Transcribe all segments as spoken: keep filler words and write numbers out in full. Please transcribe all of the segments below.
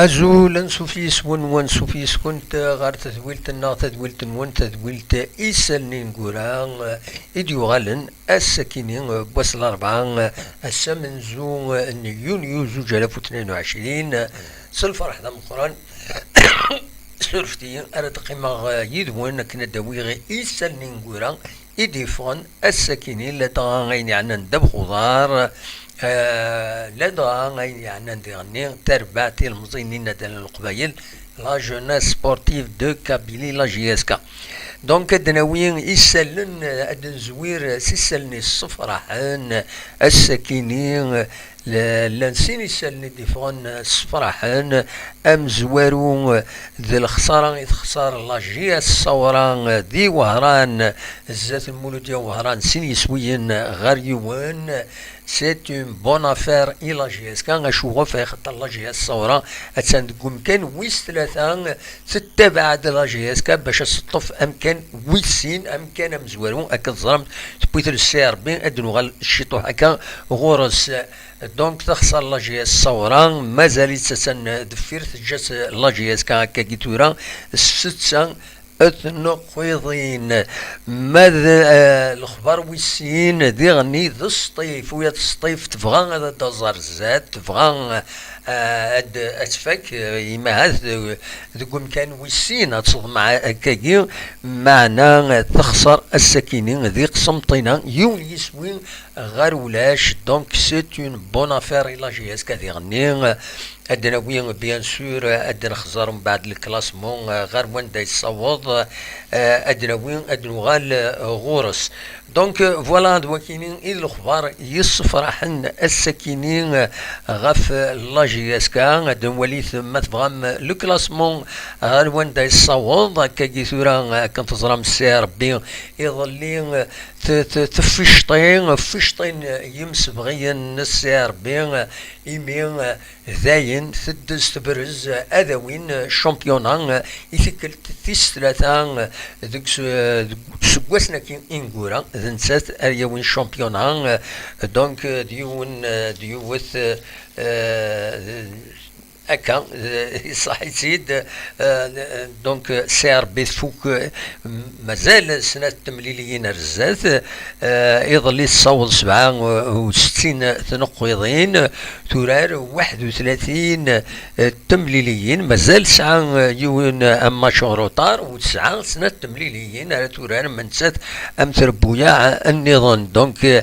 Azul, ansuf yis-wen, wansuf yis-kunt ɣer tedwilt-nneɣ, tadwilt-nwen, tadwilt Isallen Ineggura, i d-yuɣalen ass-akini n wass n larebɛa, ass amenzu n yunyu zuǧ alaf u tnin u ɛecrin. S lferḥ d ameqqran, surfet-iyi, ara d-qqimeɣ yid-wen akken ad d-awiɣ Isallen Ineggura i d-yeffɣen ass-akini, ladɣa ayen yeɛnan ddabex uḍar, eh, ladɣa ayen yeɛnan diɣenni tarbaɛt ilemẓiyen n yinaddalen n Leqbayel, la Jeunesse Sportive de Kabylie, la J S K. Donc, ad d-nawi isallen, eh, ad d-nezwir s isallen yessefraḥen ass-akini, eh, L-, llan sin isallen i d-yeffɣen, eh, ssefraḥen. Amezwaru, eh, d lexsara i texṣer la J S Ṣawra, eh, di Wehran, eh, zdat n Muludya Wehran, sin yiswiyen, eh, ɣer yiwen. C'est une bonne affaire i la J S K, acu ɣef, axaṭer la J S Ṣawra attan deg umkan wis tlata, eh, tettabaɛ-d la J S K bac ad teṭṭef amkan wis sin, amkan amezwaru, akka teẓram, tewwi-t lsayar B, ad nuɣal ciṭuḥ akka ɣur-s. Donc, texṣer la J S Ṣawra, mazal-itt attan deffir, teǧǧa-tt la J S K akkagi tura, s setta tnuqqiḍin. Ma d, eh, lexbar wis sin, diɣenni d Sṭif, u yat Sṭif tebɣa ad d-taẓ ar zdat, tebɣa, eh, ad, ad tfak, eh, imahat, eh, deg umkan wis sin, ad teḍmeɛ akkagi, meɛna, eh, texṣer ass-akini di Qsenṭina, yiwen yiswi ɣer ulac. Donc, c'est une bonne affaire i la J S K diɣenni. Ad d-nawi, bien sûr, ad d-nexẓer mbeɛd le classement, eh, ɣer wanda yessaweḍ, eh, ad d-nawi, ad nuɣal, eh, ɣur-s. Donc, eh, voilà, d wakini i d lexbar yessefraḥen ass-akini, eh, ɣef la J S K. Ad nwalit, ma tebɣam, le classement ɣer wanda yessaweḍ. Akkagi tura, eh, akken teẓram, C R B iḍelli, eh, t-, t-, tefficṭi, fficṭin yimsebɣiyen n C R B, imi, eh, dayen teddez tebrez ad awin championnat i tikkelt tis tlata deg s-, deg useggasen-agi ineggura, d nettat ara yawin championnat. Donc, d yiwen, d yiwet, eh, akka, eh, iṣaḥ-itt-id. Eh, donc, C R B tfuk, eh, mazal snat temliliyin ar zdat. Eh, iḍelli tessaweḍ sebɛa u settin tneqqiḍin, turar waḥed u tlatin, eh, temliliyin. Mazal tesɛa, eh, yiwen, eh, match en retard, u tesɛa snat temliliyin ara turar ma nettat am trebbuyaɛ nniḍen. Donc, eh,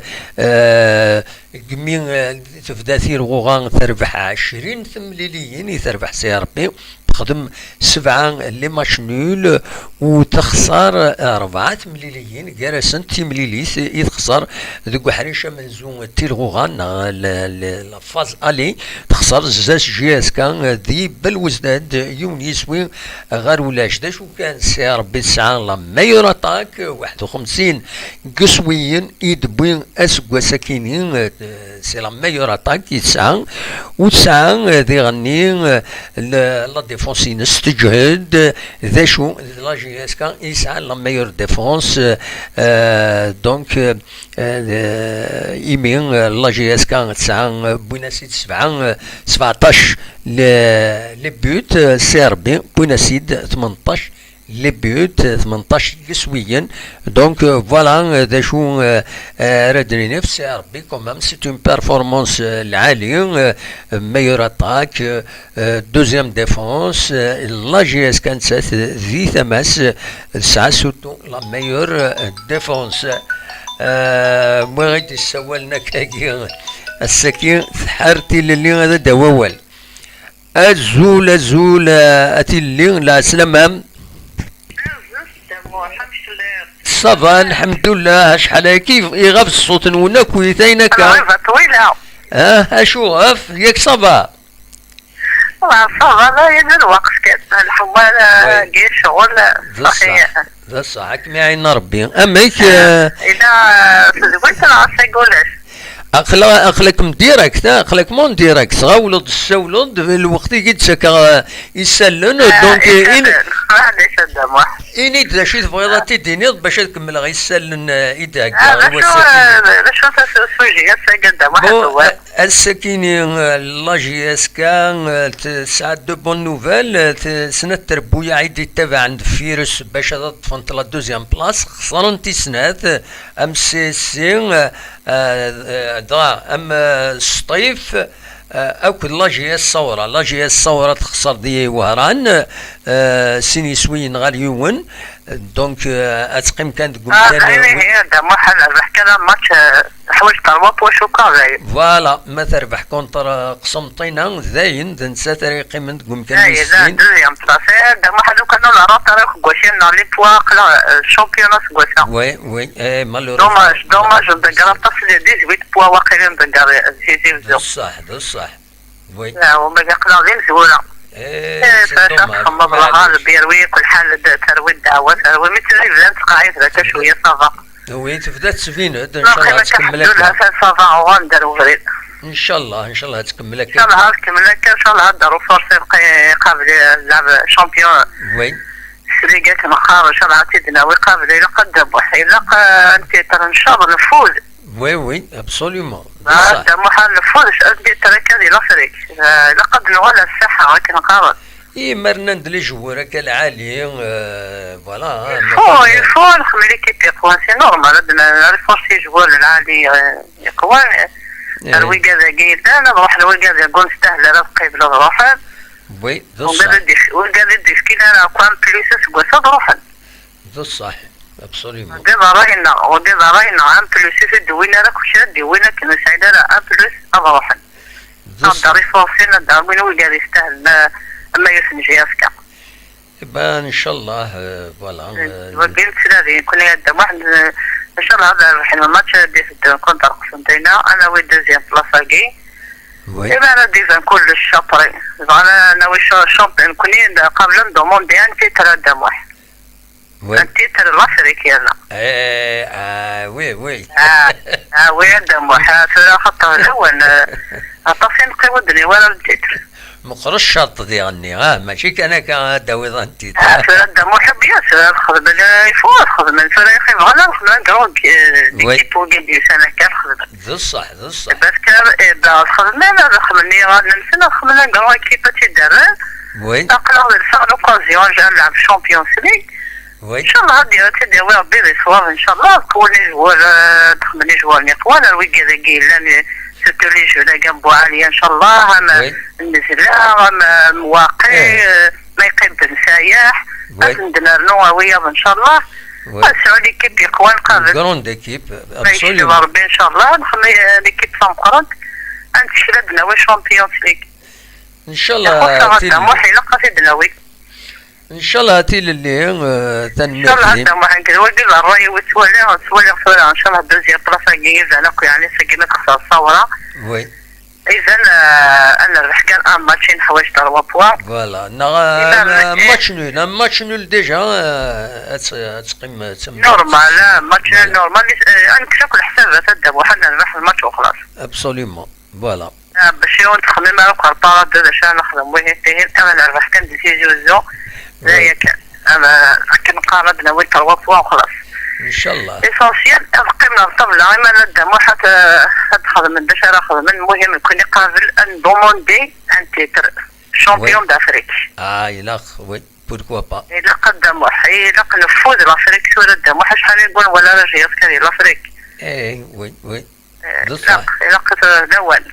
deg mi, eh, tebda tirɣuɣa, terbeḥ ɛecrin temliliyin i terbeḥ C R B, texdem sebɛa les matchs nuls, u texṣer rebɛa temliliyin, gar-asent timlilit i texṣer deg uḥric amenzu n tirɣuɣa, neɣ la, la, la phase aller, texṣer zdat J S K di Belwezdad, yiwen yiswi ɣer ulac. D acu kan, C R B tesɛa la meilleure attaque, waḥed u xemsin n yiswiyen i d-tewwi aseggas-akini, eh, c'est la meilleure attaque i tesɛa. U tesɛa, eh, diɣenni, eh, la, la défense-ines teǧhed. D acu, d la J S K i yesɛan la meilleure défense, eh, donc, eh, eh, imi, eh, la J S K tesɛa, eh, wwin-as-id sebɛa, eh, sebɛeṭṭac le, le but, eh, C R B wwin-as-id tmenṭac le but, tmenṭac n yiswiyen. Donc, euh, voilà, euh, d acu, euh, euh, ara d-nini ɣef C R B quand même, c'est une performance, euh, lɛali, euh, meilleure attaque, euh, euh, deuxième défense, euh, la J S K nettat di tama-s, euh, tesɛa surtout la meilleure, euh, défense. Euh, wwiɣ-d issawalen akkagi, ass-agi tḥar tilelli ad d-awi awal. Azul, azul, a, a Tilli, lɛeslama. Ça va, lḥemdullah, acḥal ayagi iɣab ṣṣut-nwen akk, ayen akka? Lɣiba ṭwila. Ah, acu ɣef, yak ça va? Wa, ça va, la, yella lweqt kan. Lḥewal, agi, ccɣel, d ṣṣeḥ. D ṣṣeḥ, ad kem-iɛin Rebbi. Amek, eh? Yella, eh, tedwilt neɣ ass-agi ulac? Aqla-, aqla-kem direct, eh? Aqla-kem en direct. Tɣawleḍ, tessawleḍ, lweqt i k-id-ttakeɣ, eh, isallen, donc, eh, in-, Maɛlic a Dda Muḥ. Ini-d d acu i tebɣiḍ ad t-id-tiniḍ bac ad kemmleɣ isallen, eh, i d-theggaḍ i wass-agi. D acu, eh, d acu-t usuji ass-agi a Dda Muḥ? Bon, a-, ass-akini, eh, la J S K, eh, tesɛa deux bonnes nouvelles, eh, te-, snat trebbuyaɛ i d-ittabaɛen deffir-s bac ad ṭṭfent la deuxième place, xesrent i snat, eh, am C S C, eh, eh, dɣa am, eh, Sṭif, eh, akked la J S Ṣawra. La J S Ṣawra texṣer di Wehran, eh, sin yiswiyen ɣer yiwen. Donc, eh, ad teqqim kan deg umkan. Ah, ihi, eh, Dda Muḥ, ad nerbeḥ kan un match, eh, neḥwaǧ trois points, cukkeɣ dayen. Voilà, ma terbeḥ contre, eh, Qsenṭina, dayen, d nettat ara yeqqimen deg umkan wis sin. Deuxième place. Eh, Dda Muḥ, lukan ur nṛuḥ ara akk deg wakal-nneɣ, les points, aql-aɣ, eh, championnat seg wass-a. Oui, oui, eh, malheureusement. Dommage, dommage, nḍegger aṭas, les dix-huit points waqila nḍegger, eh, Tizi Wezzu. D ṣṣeḥ, d ṣṣeḥ. Oui. Ah, wama aql-aɣ d imezwura. Eh, eh, c'est dommage. Txemmeḍ lɣar, lbir, wi yakk lḥal, d-, terwi ddeɛwa, terwi. Mi tt-, bdan tettqeɛɛid, d akka cwiya, ça va. Oui, tebda tettbin-d, inchallah, ad tkemmel akka. Alhamdulillah, ça va, uɣal-d ar ubrid. Inchallah, inchallah, ad tkemmel akka. Inchallah, ad tkemmel akka, inchallah, ad d-aru force, iqabel, eh, lɛeb champion. Oui. Sliga akken qqaren, inchallah, ad t-id-nawi qabel, ilaq ad d-abuḥ, ilaq, eh, ad ntiṭer, ncab, nfud. Oui, oui, absolument. D ṣṣeḥ. Dda Muḥ, nfud, ad ntiṭer akka di l'Afrique. Eh, ilaq ad nuɣal ar ssaḥa, akken qqaren. I ma rnan-d les joueurs akka lɛali, eh, voilà, hein, il faut, il faut ad nexdem l'équipe yeqwan, c'est normal, ad n-, ad nrenforcer les joueurs lɛali, eh, yeqwan, eh, ar wigad-agi yellan, ad ruḥen wigad-agi ur nestahel ara ad qibel ad ruḥen. Oui, d ṣṣeḥ. Wigad i d-yef-, wigad i d-yefkin ara akk un plus aseggas ad ruḥen. D ṣṣeḥ, absolument. Wagi d ṛṛay-nneɣ, wagi d ṛṛay-nneɣ, un plus ur t-id-wwin ara, kul kra d-yewwin akken ur sɛin ara un plus ad ruḥen. D ṣṣeḥ. Ad d-renforcin, ad d-awin wigad yestahlen, eh, am yiwet n J S K. Eh ben, inchallah, eh, voilà, eh, wagi nettnadi, nekkni a Dda Muḥ, eh, inchallah ad rbeḥen match ad d-iteddun contre Qsenṭina, ad nawi deuxième place-agi. Oui. Eh ben, ad d-iban kullec après. Bɣan ad nawi cha-, champion, nekkni qabel ad nḍumundi un titre a Dda Muḥ. Oui. Un titre l'Afrique yerna. Eh, ah, oui, oui. Ah, ah, oui, a Dda Muḥ, ah, tura xaṭer d lawan, eh, aṭas i neqqiw ur d-newwi ara le titre. Meqqer ccerṭ diɣenni, ah, mačči kan akka ad d-tawiḍ un titre. Ah, tura a Dda Muḥ, bien sûr, ad xedmen, eh, il faut ad xedmen, tura i bɣan ad xedmen grand, eh, oui, l'équipe wigi d-yusan akka ad xedmen. D ṣṣeḥ, d ṣṣeḥ. Parce que, eh ben, ad xedmen, ad xedmen iɣallen-nsen, ad xedmen un grand équipe ad tt-id-rren. Oui. Aql-aɣ d l'occasion, ad nlɛeb Champions League. Oui. Inchallah, ad d-yawi, ad tt-id-yawi Rebbi di ṣṣwab, inchallah, ad qewwen les joueurs, euh, ad xedmen les joueurs-nni qwan, ar wigad-agi yellan, surtout les jeunes-agi am Buɛaliya, inchallah, am, oui, Nnezla, am, am Waqi, eh, euh, ma yeqqim Ben Sayaḥ, oui, ad ten-d-nernu, a wiyaḍ, inchallah. Oui. Ad nesɛu l'équipe yeqwan qabel. Une grande équipe, absolument. Ma yecba Rebbi, inchallah, nexdem, euh, l'équipe tameqqrant, ad nettkel ad d-nawi Champions League. Inchallah, ixuṣṣ-aɣ a Dda Muḥ, ilaq ad t-id-nawi. Inchallah a tilelli, eh, tanemmirt. Inchallah a Dda Muḥ, nekk d wagi d ṛṛay-iw i ttwaliɣ, ttwaliɣ tura, inchallah deuxième place-agi iban akk, yeɛni, sagi ma texṣer Ṣawra. Oui. Iban, eh, ad nerbeḥ kan un match i neḥwaǧ trois points. Voilà, neɣ, eh, un match nul, un match nul déjà, eh, ad tt-, ad teqqim d tameddurt. Normal, eh, match nul normal, eh, ad nekkes akk leḥsabat a Dda Muḥ, ad nerbeḥ le match u xlaṣ. Absolument, voilà. Ah, bac i ur nexdem ara akk rparade d acu ara nexdem, wihin tihin, ama nerbeḥ kan di Tizi Wezzu, d aya kan. Ama akken qqaren ad nawi trois points u xlaṣ. Inchallah. L'essentiel, ad qqimen ar ṭṭabla, ima n Dda Muḥ ad, ad xedmen d acu ara xedmen, lmuhim nekkni qabel ad ndumundi un titre, champion d'Afrique. Ah, ilaq, oui, pourquoi pas. Ilaq a Dda Muḥ, ilaq neffud l'Afrique tura a Dda Muḥ, acḥal i ur nwala ara J S K di l'Afrique. Eh, oui, oui. Eh, d ṣṣeḥ. Ilaq, ilaq, eh, d awal.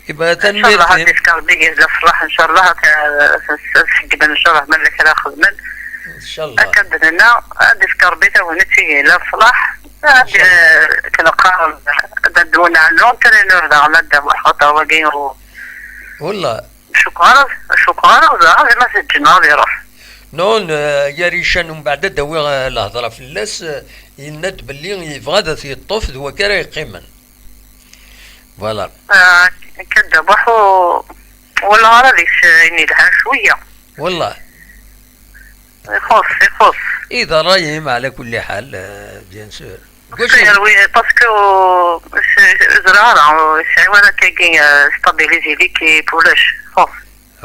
Iba, tanemmirt. Inchallah ad yefk Rebbi yehla ṣṣlaḥ, inchallah ad, ad, ad seggmen, inchallah ma llan kra xedmen. Inchallah. Akka d-nenna, ad yefk Rebbi tagnit i yehla ṣṣlaḥ. Ad, inchallah, eh, akken qqaren, ad d-wenɛen l'entraîneur daɣen a Dda Muḥ, xaṭer wagi ur, wallah. Cukkeɣ ara, cukkeɣ ara daɣen ma teǧǧen ad iruḥ. Non, eh, Yarican, umbeɛd ad d-awiɣ, eh, lehḍra fell-as, eh, yenna-d belli yebɣa ad t-yeṭṭef d wakka ara yeqqimen. Voilà. Ah, akka Dda Muḥ u-, walaɣ ara deg-s ayen yelhan cwiya. Wallah. Ixuṣ, ixuṣ. I d ṛṛay-im, ɛla kulli ḥal, eh, bien sûr. Parce que, oui, parce que, euh, c'est, ẓriɣ ara, euh, yesɛi wara akkagi, euh, stabiliser l'équipe, ulac, ixuṣ.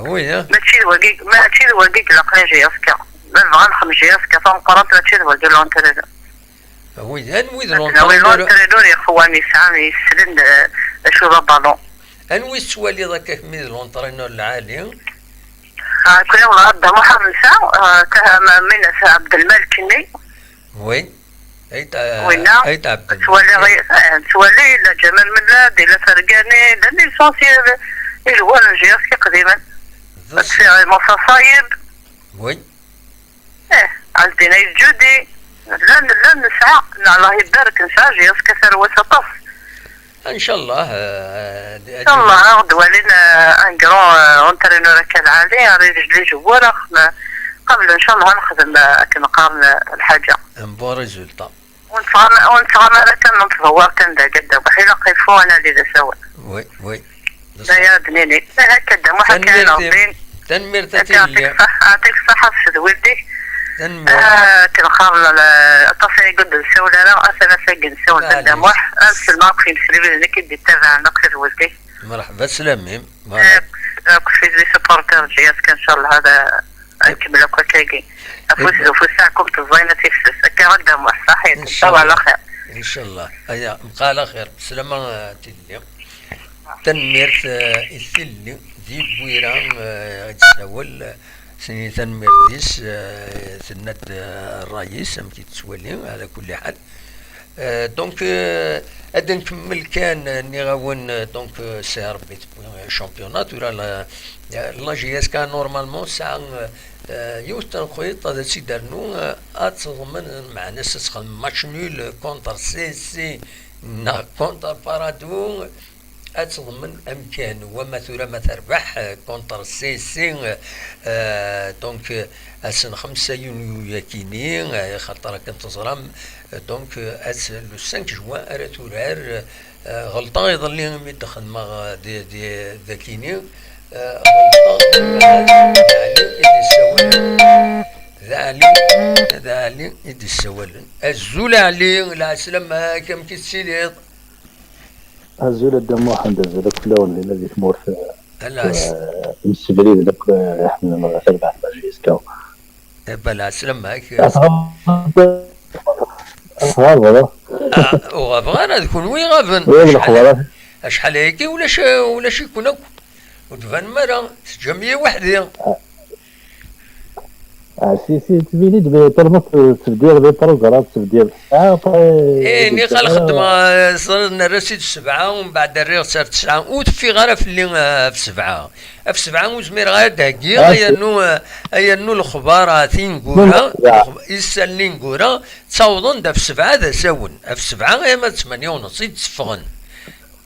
Oui, hein. Mačči d wagi, mačči d wagi i ilaqen i J S K. Ma nebɣa nexdem J S K tameqqrant, mačči d wagi l'entraîneur. Oui, anwi d l'entraîneur? L'entraîneur yexwan yesɛan yesslen, eh, acu d aballon. Anwi tettwaliḍ akka kemmi d l'entraîneur lɛali? Ah, kra wala Adda Muḥ Musa, ah, Taha Minas Ɛebdelmalek-nni. Oui. Ayt, winna, ayt Ɛebdelmalek. Ttwaliɣ, eh, ttwali la Ǧamal Mellad, la Fergani, la l'essentiel, i joueurs n J S K iqdimen. Musa Ṣayeb. Oui. Eh, Ɛezdin Ayt Ǧudi. Llan, llan nesɛa, neɣ Allah ibarek, nesɛa J S K tarwa-s aṭas. Incallah, eh, incallah, ad ɣ-d-walin, eh, un grand, eh, entraîneur akka lɛali, ara ibeddel les joueurs, ax-, qabel incallah ad nexdem, eh, akken qqaren, eh, lḥaǧa. Un bon résultat. Ur nettɣama, ur nettɣama ara kan, nettḍewwir kan d agad, ilaq il faut analyser d asawen. Oui, oui. D aya ad d-nini. Akka Dda Muḥ, akka Tanemmirt-im. Rebbi. Tanemmirt a Akka, Tilli. Ɛṭik ṣṣeḥ-, ɛṭik ṣṣeḥḥa s tedwilt-ik. Tanemmirt. Ah, akken qqaren, la, aṭas ay yegg ur d-nessawel ara, atan ass-agi nessawel d Dda Muḥ. Ad sellmeɣ akk yimesliben-nnek i d-ittabaɛen akk tedwilt-ik. Mreḥba, slam-im. Voilà. Akk, akk les supporters n J S K, incallah, ad, ad nkemmel akk akkagi. Afus d ufus, taɛkumt ẓẓayen ad tifses. Akka a Dda Muḥ, ṣaḥit, incallah, ala xir. Incallah. Aya, mqal axir. Slama, eh, Tilli. Tanemmirt, eh, i Tilli di Bwira, eh, i d-tessawel, eh, s-, tanemmirt-is, eh, tenna-d, eh, ṛṛay-is, amek i tettwali, ɛla kulli ḥal. Eh, donc, eh, ad nkemmel kan, eh, nniɣ-awen, eh, donc, eh, s Rebbi tewwi, eh, championnat, tura la, eh, la J S K normalement tesɛa, eh, yiwet n tenqiḍt ad tt-id-rnu, eh, ad teḍmen, meɛna ad txedmem match nul contre C S C neɣ contre Paradou, ad teḍmen amkan, wama tura ma terbeḥ, eh, contre C S C, eh, donc, eh, ass n xemsa yunyu yakini, eh, xaṭer akken teẓram, eh, donc, eh, ass, le cinq juin ara turar, eh, ɣelṭeɣ iḍelli imi d-xedmeɣ, eh, di, di, dakini, eh, ɣelṭeɣ, eh, d Ɛli i d-issawalen, d Ɛli, d Ɛli i d-issawalen. Azul Ɛli, lɛeslama-k, amek i tettiliḍ? Azul a Dda Muḥend, azul akk fell-awen dinna di tmurt, eh, imsebrid akk, eh, iḥemmlen ɣer terbaɛt n la J S K. Eh, bala, ɛeslama-k. Tɣabeḍ? Ah, ur ɣabeɣ ara, d kunwi iɣaben. Acḥal, acḥal ayagi ulac, ulac-iken akk. Ur d-tbanem ara, teǧǧam-iyi weḥd-i. Ah, si, si, tbini-d, mais tellement t-, tebdiḍ les programmes, tebdiḍ. Ah, après, eh, niɣ xedmeɣ, eh, s-, nerra-tt-id ssebɛa, umbeɛd rriɣ-tt ar tesɛa. Ur teffiɣ ara fell-i, eh, ɣef ssebɛa. Ɣef ssebɛa ur zmireɣ ara ad d-heggiɣ, ah, ay rnu, eh, ay rnu lexbar, ah, tineggura, lexb-, isallen ineggura, ttawḍen-d ɣef ssebɛa d asawen. Ɣef ssebɛa ama d ttmanya u nneṣ i d-tteffɣen.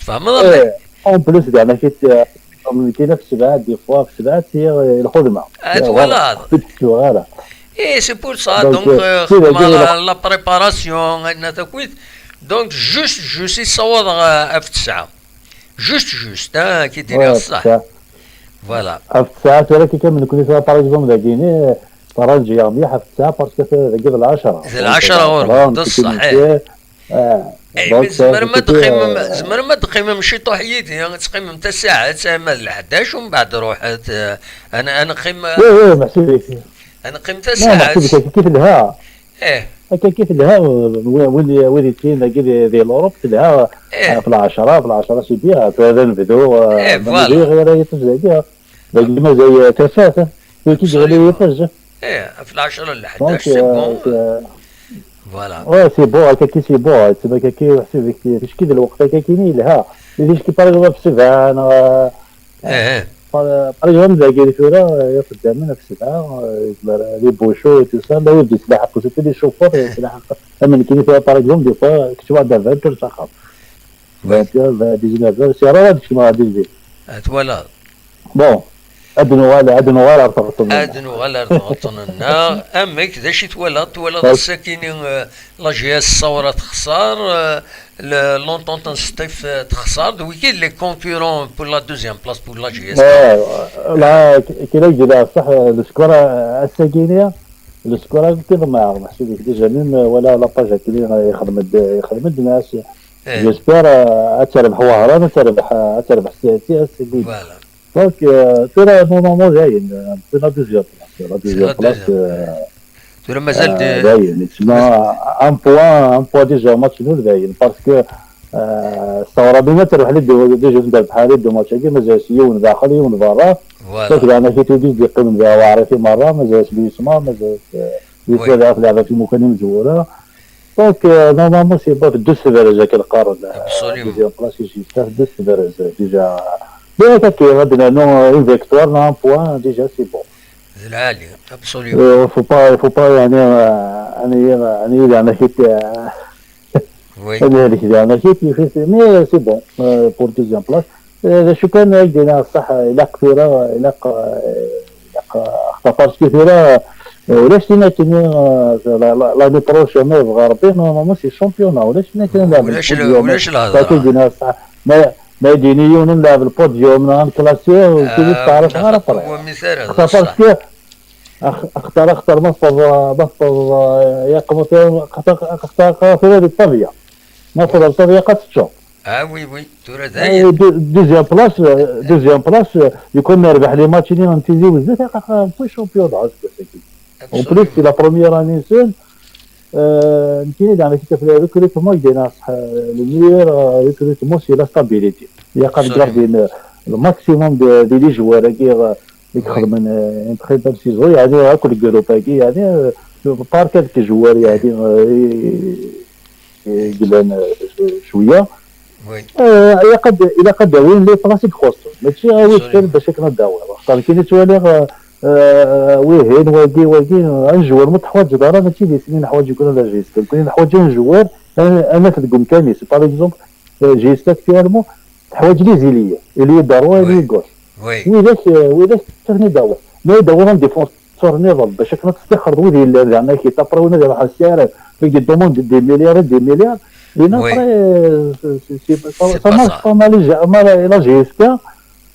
Tfehmeḍ? Eh, en plus, zeɛma kit, eh, nekkini ɣef ssebɛa, des fois, ɣef ssebɛa, sɛiɣ, eh, lxedma. Ah, twalaḍ? Ur tettuɣ ara. Eh, c'est pour ça, donc, donc, euh, eh, xedmeɣ la, la préparation, ayen-a takwit. Donc, juste, juste, i ssawḍeɣ, eh, ɣef tesɛa. Juste, juste, hein, ki d-iniɣ ṣṣeḥ. Voilà. Ɣef tesɛa tura kika, nekkni tura, par exemple, dagini, eh, ṭṭrad ǧiɣ mliḥ ɣef tesɛa, parce que dagi d lɛecṛa. D lɛecṛa ɣur-neɣ, d ṣṣeḥ, eh. Eh, donc, mais tzemrem ad teqqimem, eh, tzemrem ad teqqimem ciṭuḥ yid-i, ad teqqimem tasaɛet, ama d leḥdac, umbeɛd ruḥet, eh, ad n-, ad neqqim, eh, oui, oui, meḥsub-ik. Ad neqqim tasaɛet. Meḥsub-ik, akka telha. Eh. Akka, akka telha, wi-, win, wid yettilin dagi di, di l'Europe, telha, eh, ɣef lɛecṛa, ɣef lɛecṛa c'est bien, tura ad nebdu, eh, eh, voilà. Ɣir ara yiṭij dagi, dagi mazal tafat, eh. Wi k-iɣli yiṭij. Eh, ɣef lɛecṛa n leḥdac, c'est bon. Donc, euh, voilà. Ouais, c'est bon, akka-ki c'est bon, tma akka-ki, ticki d lweqt akka-kini yelha. Ticki, par exemple, ɣef ssebɛa, neɣ, eh, eh, par, par exemple, dagi tura, eh, ixeddamen ɣef ssebɛa, eh, yezmer, les bouchons et tout ça, la wid yettlaḥaq, surtout les chauffeurs, yettlaḥaq. Am nekkini tura, par exemple, des fois, kečč waḥed à vingt heures s axxam. Ouais. Vingt heures, vingt, dix-neuf heures, c'est rare ad kecmeɣ ɣer dix-huit. Ah, twalaḍ. Bon, ad nuɣal, ad nuɣal ar tɣeṭṭen-nneɣ. Ad nuɣal ar tɣeṭṭen-nneɣ. Amek, d acu i twalaḍ? Twalaḍ ass-akini, eh, la J S ssawra texṣer, eh, le, l'entente n Sṭif, eh, texṣer, d wigi les concurrents pour la deuxième place pour la J S. Ouais, là, kra yella ṣṣeḥ, le score, eh, ass-akini, le score-a d tiḍemmaɛ, meḥsub-ik déjà même, eh, wala la page akini, eh, ixdem-d, ixdem-d, mais, eh, j'espère, eh, ad terbeḥ Wehran, ad terbeḥ, eh, ad terbeḥ Sati ass-agi. Voilà. Donc, euh, tura, normalement, dayen, euh, c'est la deuxième place. La deuxième place, euh, tura mazal euh, dayen, yettma un point, un point déjà match nul, dayen, parce que euh, Sawra bima terbeḥ les deux, déjà terbeḥ les deux matchs-agi, mazal-as yiwen daxel, yiwen berra. Donc, voilà. Leɛna Kitugis d-yeqqimen d awaɛrif i merra, mazal-as Louisma, mazal-as, euh, Louisma Oui. d aɛrif leɛba fi mukan imezwura. Donc, euh, normalement, c'est pas deux seberz akken qqaren, euh, Absolument. Deuxième place, ici, ça, deux seberz, déjà. Mais attaquer, maintenant, euh, une victoire, non, un point, déjà, c'est bon. D lɛali, absolument. Euh, faut pas, faut pas, يعني, euh, يعني, يعني, يعني, euh, Oui. يعني، يعني، mais c'est bon, euh, pour deuxième place. Euh, شكرا لك، دينا صح، إلا قتيرة، إلا ق-، إلا ق-، أخطى parce que ثيرا، ولاش تينا كيني، آه، la- la- l'année prochaine، ما يبغى ربي، normalement c'est championnat، ولاش تينا كيني نلعب ولاش ال- البوديوم؟ ولاش الهضرة؟ فاكر دينا صح، ما ما يديني يون نلعب البوديوم، نعم، كلاسيو، كيف آه، تعرف، ولا أنا خط-، فرح. هو مثال هذا، خاطر صح. parce que أخ-، اختار اختار ما فضل ما فضل، يا قمت اختار اختار في هذه الطبيعة. ما فضل الطبيعة قد تشوف. Ah oui, oui, tura آه، dayen. دو- دوزيام بلاص، دوزيام بلاص، يكون ربح لي ماتش اللي غنتيزي وزيت، بوي شامبيون عاد. وبليس Absolument. سي لا بروميير اني سول. آه، يمكن اذا انا كنت في الريكروتمون يدينا صح، لو ميور ريكروتمون سي لا ستابيليتي. هي قد Absolument. غاردين الماكسيموم دي لي جوار كي اللي Oui. خدمن، آه، تخيل سيزون، يعني هاك الجروب هاكي، يعني، آه، بارك هذاك الجوار، يعني، آه، ي- ي- يقلان، آه، شويه. Oui. آه، الا قد الا قد داوين لي بلاصي خصو، ماشي غير Absolument. ويتكلم باش كنا داوين. اختار كي نتوالي، آه، آه، ويهين واقي واقي، آه، الجوار ما تحواج دارا، ماشي دي سنين حواج يكون لا جيست، كاين حواج الجوار. انا انا في الكم كامل، سي باغ اكزومبل، آه، جيست اكتيالمون تحواج لي زيليي، الي داروا الي Oui. غوش. Oui. ويداك، آه، ويداك تغني داور، ما يدور ديفونس تورنيضل باش راك تستخرج وذي اللي زعما كي تابري ولا دابا حال السعر، فيك دي دوموند دي مليار، دي ميليار. لينا Oui. ابري، سي سي سي C'est سا pas مارش ça. با مال، اما لا جي اس كا،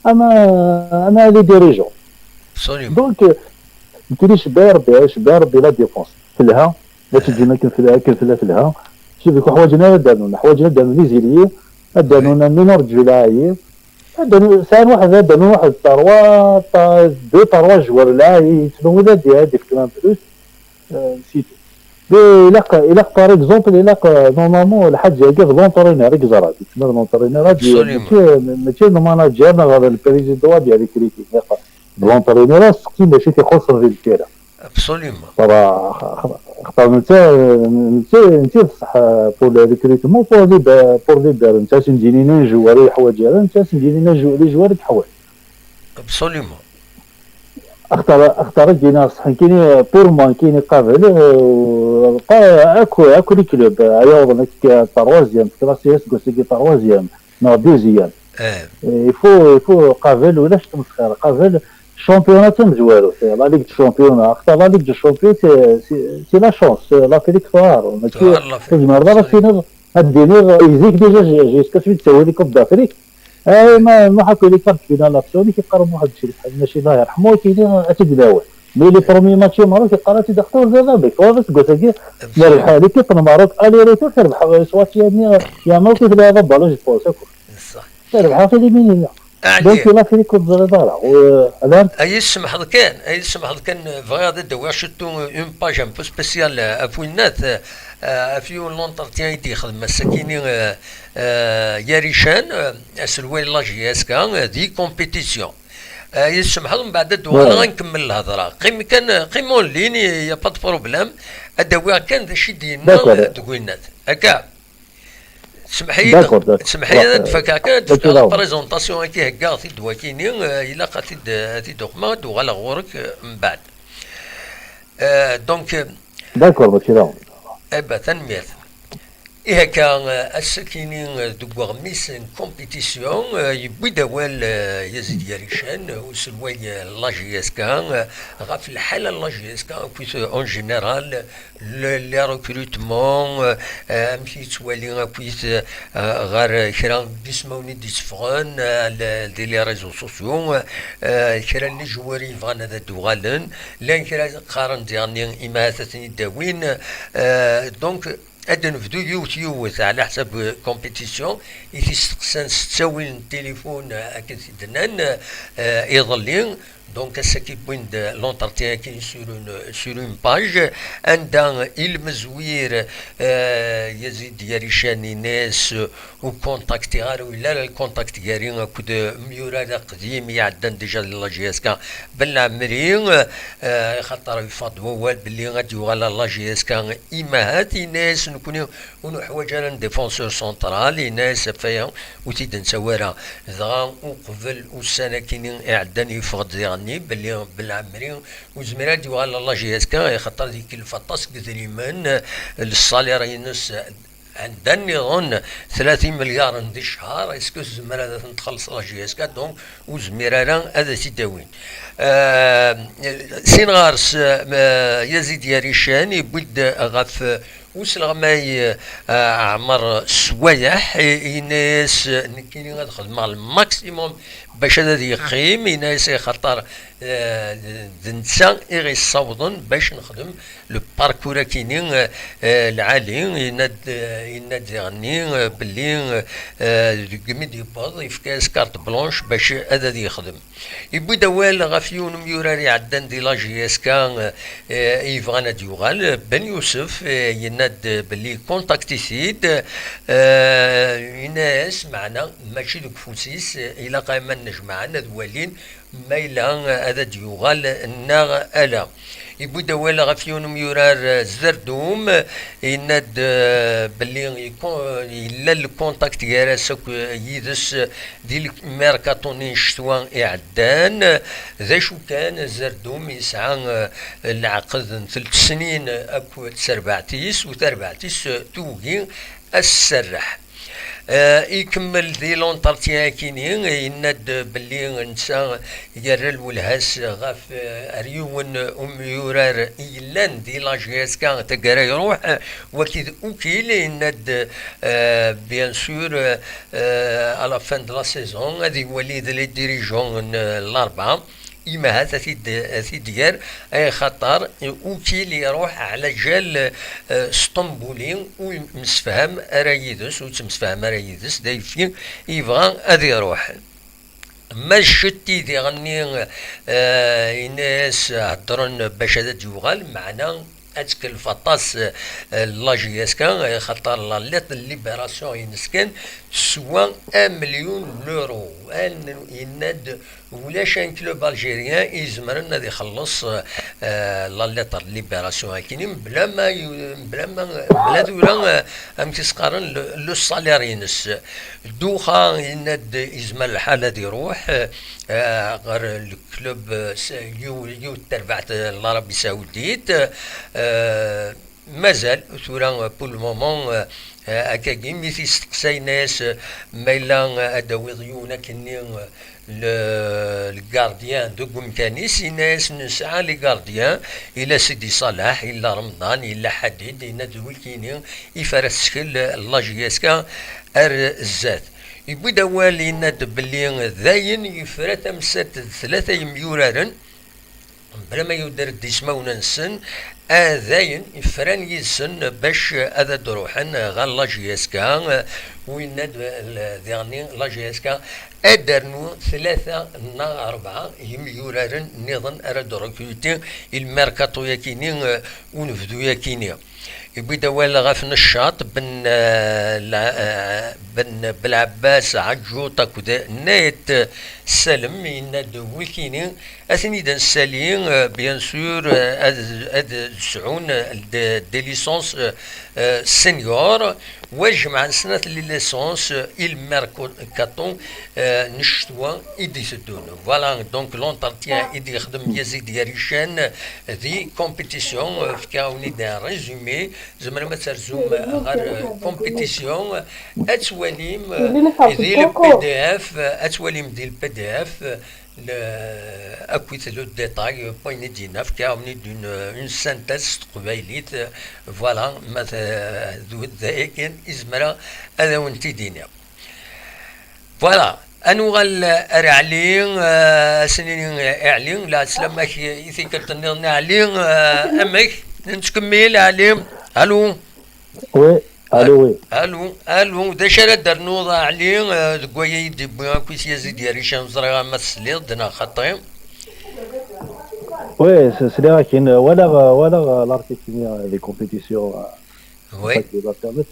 اما اما لي ديريجون. Absolument. دونك يمكن يشبع ربي، يشبع ربي لا ديفونس في الها. ما تجي ما كنفلا كنفلا في الها. شوف، يكون حوايجنا دانون، حوايجنا دانون لي زيليي، دانون مينور دو لاعيب. دانون ساعه واحد، دانون واحد تروا، دو تروا جوار لاعيب يتنو ولا دي هادي في كلام بلوس. سي تو. الا ق- الا ق- باغ اكزومبل، الا ق- نورمالمون الحاج هذا لونترينور يقزر هذا، تسمى لونترينور هذا Absolument. ماشي ماشي الماناجر، لا هذا البريزيدون ديال كريتيك. لونترينور سقي ماشي تيخص في الكيره. Absolument. صراحه، اختار انت، انت انت بصح، بور لو ريكروتمون، بور لي با- بور لي بير، انت سندينينا جواري حوايج، انت سندينينا جو- لي جواري حوايج. Absolument. اختار اختار دينا صح، كاين بور موا، كاين قابل، آه، قا- اكو اكو لي كلوب، آه، يوض لك تروازيام، كلاسيس كوسيكي تروازيام، نو دوزيام. اه. يفو يفو قابل ولاش تمسخر، قابل الشامبيونات تمزوارو، سي لا ليغ دو شامبيون، اختار لا ليغ دو شامبيون، سي سي سي لا شونس، سي لا فيكتوار، ماشي تهار لا فيكتوار. تزمر لا سينا. هاد دينير يزيك ديجا جي- جيسكا سويت تسوي لي كوب دافريك. اي ما ما حكوا لي كارت فينا لابسيون كيقرب واحد الشيء بحال ماشي الله يرحمه كيدير اتي داوي. مي لي بروميي ماتش ماروك يقرا تي دكتور زاد بك هو بس قلت لك نربح ليكيب الماروك الي روتور تربح سواتي يعني يا ماروك في هذا بالون جو بونس. صح. تربح في لي مينيا. دونك علي، لا فيني كنت زريبه. الان اي سمحض كان، اي سمحض كان، بغي غادي ندوي شتو اون باج ان بو سبيسيال افوينات، افيو لونترتيان يدي يخدم مساكيني، آه، آه، ياريشان، آه، اسلوي لا جي اس كا، آه، دي كومبيتيسيون. آه، يسمحض من بعد الدوغ واه. غنكمل الهضره. قيم كان، قيم اون ليني، يا با دو بروبليم. ادوي كان ذا شي دينا داكور. دوينات هكا. سمحي، داكور، داكور. سمحي، واه. تفكا كان داكور. تفكا لا بريزونطاسيون كي هكا تي دواكيني، آه، الا قاتي د-، تي دوخما دوغا غورك، آه، من بعد. آه، دونك، داكور، ماشي لا. اي با تنميرت. اي هكا، آه، السكيني، آه، دوغ ميس ان كومبيتيسيون، آه، يبوي دوال، آه، يزيد ياريشان، آه، وسلوي، آه، لا جي اس كا، آه، غاف الحالة لا جي اس كا، كويس، آه، اون جينيرال، لي ريكروتمون، آه، امشي توالي اكويت، آه، غير كرا بيسماوني دي سفغان، آه، ل-، دي لي ريزو سوسيو، آه، كرا لي جواري يبغان هذا دوغالن، لان كرا قارن ديغني اما هاتني داوين، آه، دونك ad nebdu yiwet yiwet ɛla ḥsab compétition i t-isteqsan s ttawil n tilifun, eh, akken t-id-nnan, eh, iḍelli. Donc ass-agi wwin-d l'entretien-agi sur une, sur une page, anda ilmezwir, eh, Yazid Yarican, ines ur contactiɣ ara, ur yelli ara le contact gar-i akked umyurar aqdim iɛeddan déjà di la J S K, Ben Lɛemri, eh, xaṭer yeffeɣ-d wawal belli ad yuɣal ɣer la J S K. Imahat, ines nekkni ur nuḥwaǧ ara n défenseur central, ines ɣef waya ur t-id-nettawi ara. Dɣa uqbel ussan akini iɛeddan yeffeɣ-d diɣenni belli Ben Lɛemri ur yezmir ad yuɣal ɣer la J S K, axaṭer ad ikelf aṭas n yedrimen, le salaire-ines anda nniḍen tlata imelyaren di ccher, est-ce que tezmer ad ten-txelleṣ la J S K? Donc ur yezmir ara ad t-id-awin. Euh, sin ɣer-s, euh, Yazid Yarican yewwi-d ɣef usleɣmay, euh, Ɛmer Swayeḥ, i-, yenna-yas, nekkini ad xedmeɣ le maximum bac ad, ad yeqqim, yenna-yas axaṭer, eh, d netta i ɣ-yessawḍen bac nexdem le parcours akini, eh, eh, lɛali. Yenna-d, eh, yenna-d diɣenni, eh, belli, eh, deg mi d-yewweḍ yefka-yas carte blanche bac ad, ad yexdem. Yewwi-d awal ɣef yiwen umyurar iɛeddan di la J S K, eh, yebɣan ad yuɣal, Ben Yusef, eh, yenna-d belli contact-it-id, eh, yenna-yas meɛna mačči deg ufus-is, eh, ilaq aman nejmaɛen ad walin ma yella ad d-yuɣal neɣ ala. Yewwi-d awal ɣef yiwen umyurar, eh, Zerdum, yenna-d, eh, belli yekun-, yella le contact gar-as akk, eh, yid-s, eh, di lmerkaṭu-nni n ccetwa iɛeddan. D acu kan, Zerdum yesɛa, eh, leɛqed n telt snin akk d terbaɛt-is, u tarbaɛt-is, eh, tugi ad s-tserreḥ. Eh, ikemmel di l'entretien akini, yenna-d belli netta yerra lwelha-s ɣef, eh, ar yiwen umyurar yellan di la J S K taggara iruḥ, waki d Ukil, yenna-d, eh, bien sûr, eh, à la fin de la saison ad iwali d les dirigeants n, eh, Larbɛa. Imahat ad t-id-, ad t-id-ger, ay xaṭer Ukil iruḥ ɛla jal, eh, Sṭembuli, ur yemsefham ara yid-s, ur yettemsefham ara yid-s, d ayefki yebɣa ad iruḥ. Ma d Cetti diɣenni, eh, yenna-yas heddren bac ad d-yuɣal, meɛna ad tkelf aṭas, eh, la J S K, eh, xaṭer la lettre de libération-ines kan teswa un million n l'euro. An-, yenna-d ulac un club algérien i izemren ad ixelleṣ, eh, la lettre de libération akini, mebla ma yu-, mebla ma, mebla tura, eh, amek i s-qqaren, le, le salaire-ines. Duxa yenna-d izmer lḥal ad iruḥ, eh, ɣer club, eh, s-, yiw-, yiwet terbaɛt, eh, n l'Arabie Saoudite, eh, mazal tura, eh, pour le moment, eh, eh, akkagi mi t-isteqsa yenna-yas, eh, ma yella, eh, ad d-tawiḍ yiwen akkenni, eh, le, le gardien deg umkan-is, yenna-yas nesɛa les gardiens, illa Sidi Salah, illa Remḍan, illa Ḥadid, yenna-d wikini i f ara tettkel, eh, la J S K ar zdat. Yewwi-d awal, yenna-d belli dayen yefra tamsalt d tlata yemyuraren, mebla ma yuder-d ismawen-nsen, a dayen fran yid-sen bac ad d-ruḥen ɣer la J S K, u yenna-d diɣenni la J S K ad d-ternu tlata neɣ rebɛa yemyuraren nniḍen ara d-rekruti i lmerkaṭu-yakini, unebdu-yakini. Yewwi-d awal ɣef Neccaṭ, Ben, eh, la-, eh, Ben Belɛebbas Ɛeǧǧuṭ akked Nayt Salem, yenna-d wikini, ad ten-id-nessali, eh, bien sûr, eh, ad, ad sɛun, eh, de-, des licences, eh, eh, senior, wa jemɛen snat les licences, eh, i lmerkaṭu, eh, n ccetwa i d-iteddun. Voilà, donc l'entretien i d-yexdem Yazid Yarican di compétition, eh, fkiɣ-awen-id un résumé. Tzemrem ad terzum ɣer, eh, compétition, ad twalim, eh, di le P D F, eh, ad twalim di le P D F, eh, le, akkit le détail, eh, n wayen i d-yenna, fkiɣ-awen-id une, une synthèse s teqbaylit, eh, voilà, ma t-, d, d ayen kan i zemreɣ ad awen-t-id-iniɣ. Voilà, ad nuɣal ar Ɛli, eh, ad s-nini i Ɛli, lɛeslama-k i tikkelt nniḍen a Ɛli, eh, amek? Nettkemmil a Ɛli, alu? Oui, allô, oui. Alu, alu, d acu ara d-ternuḍ a Ɛli, eh, deg waya i d-yewwi akk i t-yazid yerrican, ẓriɣ ama tesliḍ-d neɣ xaṭi? Oui, c'est c'est là qu'il voilà voilà l'article des compétitions Oui. Internet.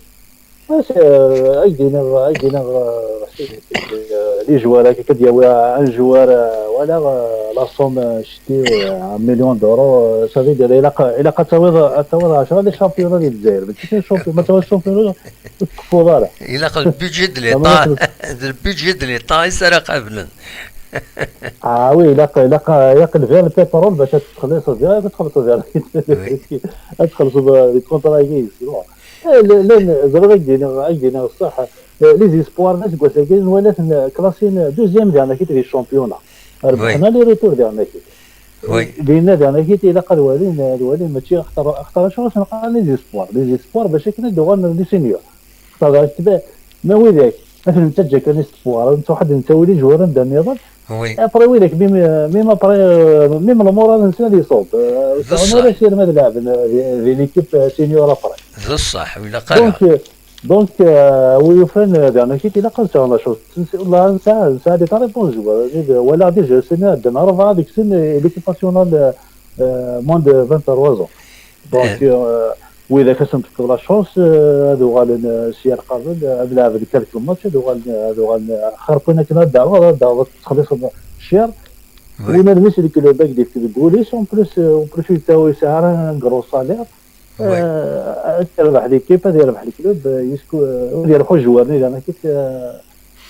Ouais, c'est euh, avec des nerfs, avec des nerfs, euh, c'est- c'est, euh, les joueurs là, quelqu'un dit ouais, un joueur, euh, voilà, euh, la somme, euh, j'étais euh, un million d'euros, euh, ça veut dire il a il a quatre-vingts, quatre-vingts, je les championnats des Dzaïr, mais tu sais, champion, maintenant championnat, faut là. Ilaq le budget de l'État, le budget de l'État, il sera قابل. Ah oui, il a il a il a levé le pétrole, bah ça te خلص bien, ça te خلص bien. Oui. تخلص les contrats, c'est bon. Llan ẓriɣ ad d-iniɣ ad d-iniɣ ṣṣeḥ, les espoirs n aseggas-agi nwala-ten klasin deuxième dernière équipe di championnat. Rebḥen aller-retour dernière équipe. Oui. Dinna dernière équipe ilaq ad walin ad walin mačči axtar axtar acu asen qqaren les espoirs, les espoirs bac akken ad d-uɣalen les seniors. Xtar tba ma widak ad ten-nettaǧǧa kan espoirs, ntuḥ ad nettawi les joueurs anda nniḍen. Oui. Après widak même même après même le moral-nsen ad iṣub. D ṣṣeḥ. Ur asirem ad laɛben di l'équipe senior après. D ṣṣeḥ, ur ilaq ara. Donc euh, donc euh, wi yufan euh, dernière équipe ilaq ad sɛun la chance. Nesɛa nesɛa des très bons joueurs. Walaɣ déjà sena ɛeddan rebɛa deg-sen l'équipe nationale, euh, moins de vingt-trois ans. Donc euh, widak ad sen-tefkeḍ la chance, euh, ad uɣalen euh, s yir qabel, euh, ad laɛben quelques matchs, ad uɣalen ad uɣalen euh, xerqen akken ad d-taweḍ ad d-taweḍ ad texliṣeḍ cher. Win admis le club ak d-yefk deg wul-is, en plus euh, en plus ur yesɛi ara un gros salaire. Ad yerbeḥ l'équipe, ad yerbeḥ le club, ad yerbeḥ ujwar-nni d amakit.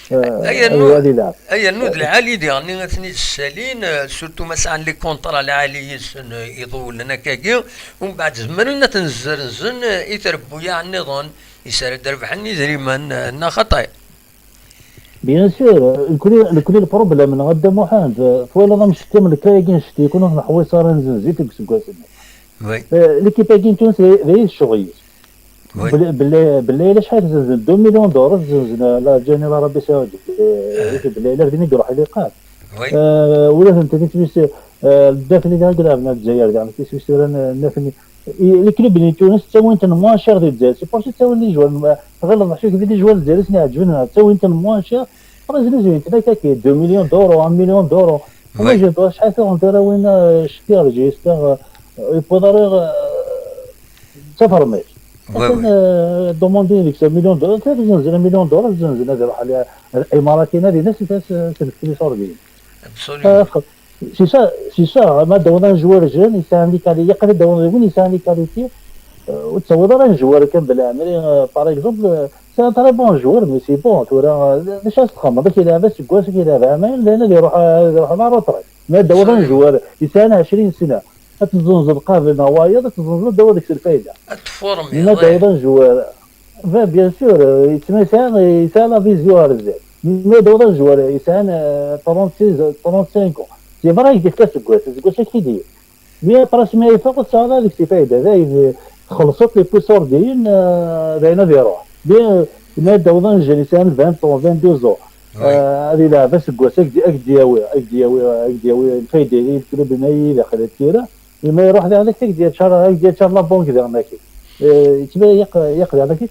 Ay rnu d lɛali diɣen ad ten-id-ssalin, surtout ma sɛan les contrats lɛali yis-sen iḍulen akkagi, umbeɛd zemren ad ten-zzenzen i trebbuyaɛ nniḍen, is ara d-rebḥen idrimen, neɣ xaṭi? Bien sûr, nekni nekni le problème-nneɣ a Dda Muḥend, twalaḍ amcettam lkay-agi n ccetya, ur neḥwiṣ ara nzenz-it deg useggas-nni. L'équipe-agi n Tunes d ay d ccɣel-is. Belli belli belli yella acḥal zenzen deux millions d'euros zenzen la General Arabie Saoudite. Belli yella din i iruḥ iliqan. Ula d nettat isem-is, nettat-nni diɣ i ilɛeben ar Lezzayer diɣ, nettat isem-is tura nettat-nni. Les clubs-nni n Tunes ttawin-ten moins cher di Lezzayer, c'est pour ça ttawin les joueurs. Tɣileḍ mačči d les joueurs n Lezzayer i sen-iɛeǧben, ttawin-ten moins cher. Après znuzuyen-ten akka deux millions d'euros, un million d'euros. Imagine-toi acḥal tuɣen tirawin ccetya ar Lezzayer, yewweḍ ara d tafermit. Atan ḍumundin deg-s million dollar, zenzen million dollar, zenzen ad iruḥ Imaratiyyen ad ines, ad s-nefk les ordres. C'est ça, c'est ça, ma d-tawiḍ un joueur jeune, yesɛan les qualités, yeqqar-d d-tawiḍ win yesɛan les qualités, ur d-tawiḍ ara un joueur kan belɛemri, par exemple, c'est un très bon joueur, mais c'est bon, tura d acu ad s-txedmeḍ, ad k-yelɛeb aseggas, ad k-yelɛeb ɛamayen, dayen ad iruḥ ad iruḥ la retraite. Ma d-tawiḍ un joueur yesɛan ɛecrin sna, ad tezzenzeḍ qabel neɣ wayeḍ, ad tezzenzeḍ ad d-tawiḍ deg-s lfayda. Ma d-tawiḍ un joueur, bien sûr, yettma yesɛa yesɛa la vision ar zdat. Ma d-tawiḍ un joueur yesɛan trente-six, trente-cinq ans, c'est vrai, ad k-d-yefk aseggas, aseggas ad k-t-id-yefk. Mi après asmi ay yeffeɣ ur tesɛiḍ ara deg-s lfayda, dayen txellṣeḍ les points ordiyen, dayen ad iruḥ. Mi ma d-tawiḍ un jeune yesɛan vingt ans, vingt-deux ans, ad ilɛeb aseggas, ad k-d-yawi, ad k-d-yawi, ad k-d-yawi lfayda i club-nni i daxel n tira. Imi iruḥ diɣen akka, ak-d-yaččar, ak-d-yaččar la banque diɣen akka. Yettma yaq diɣen akka,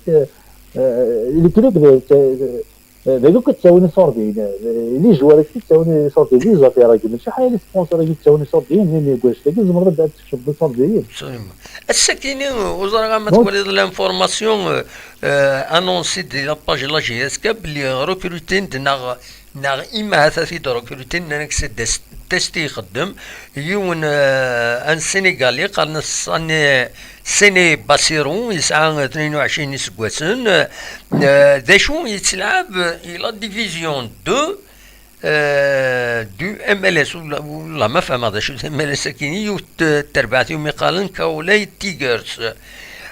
les clubs d d acu akka ttawin iṣurdiyen, les joueurs akka ttawin iṣurdiyen, les affaires-agi, mačči ḥaya les sponsors-agi ttawin iṣurdiyen, nini deg wannect-agi tzemreḍ ad d-tekcmeḍ iṣurdiyen. Ass-akini ur ẓriɣ ama twaliḍ l'information annoncée di la page la J S K belli recrutin-d neɣ neɣ ima ahat ad t-id-rekrutin, nnan-ak s test i ixeddem yiwen, eh, un Sénégalais, qqaren-as Sané, Séné Bassirou, yesɛa tnin u ɛecrin iseggasen. Eh, d acu, yettlɛab i la division deux, eh, du M L S, wala, wala ma fehmeɣ d acu d M L S akini, yiwet n terbaɛt iwumi qqaren Kaolay Tigers.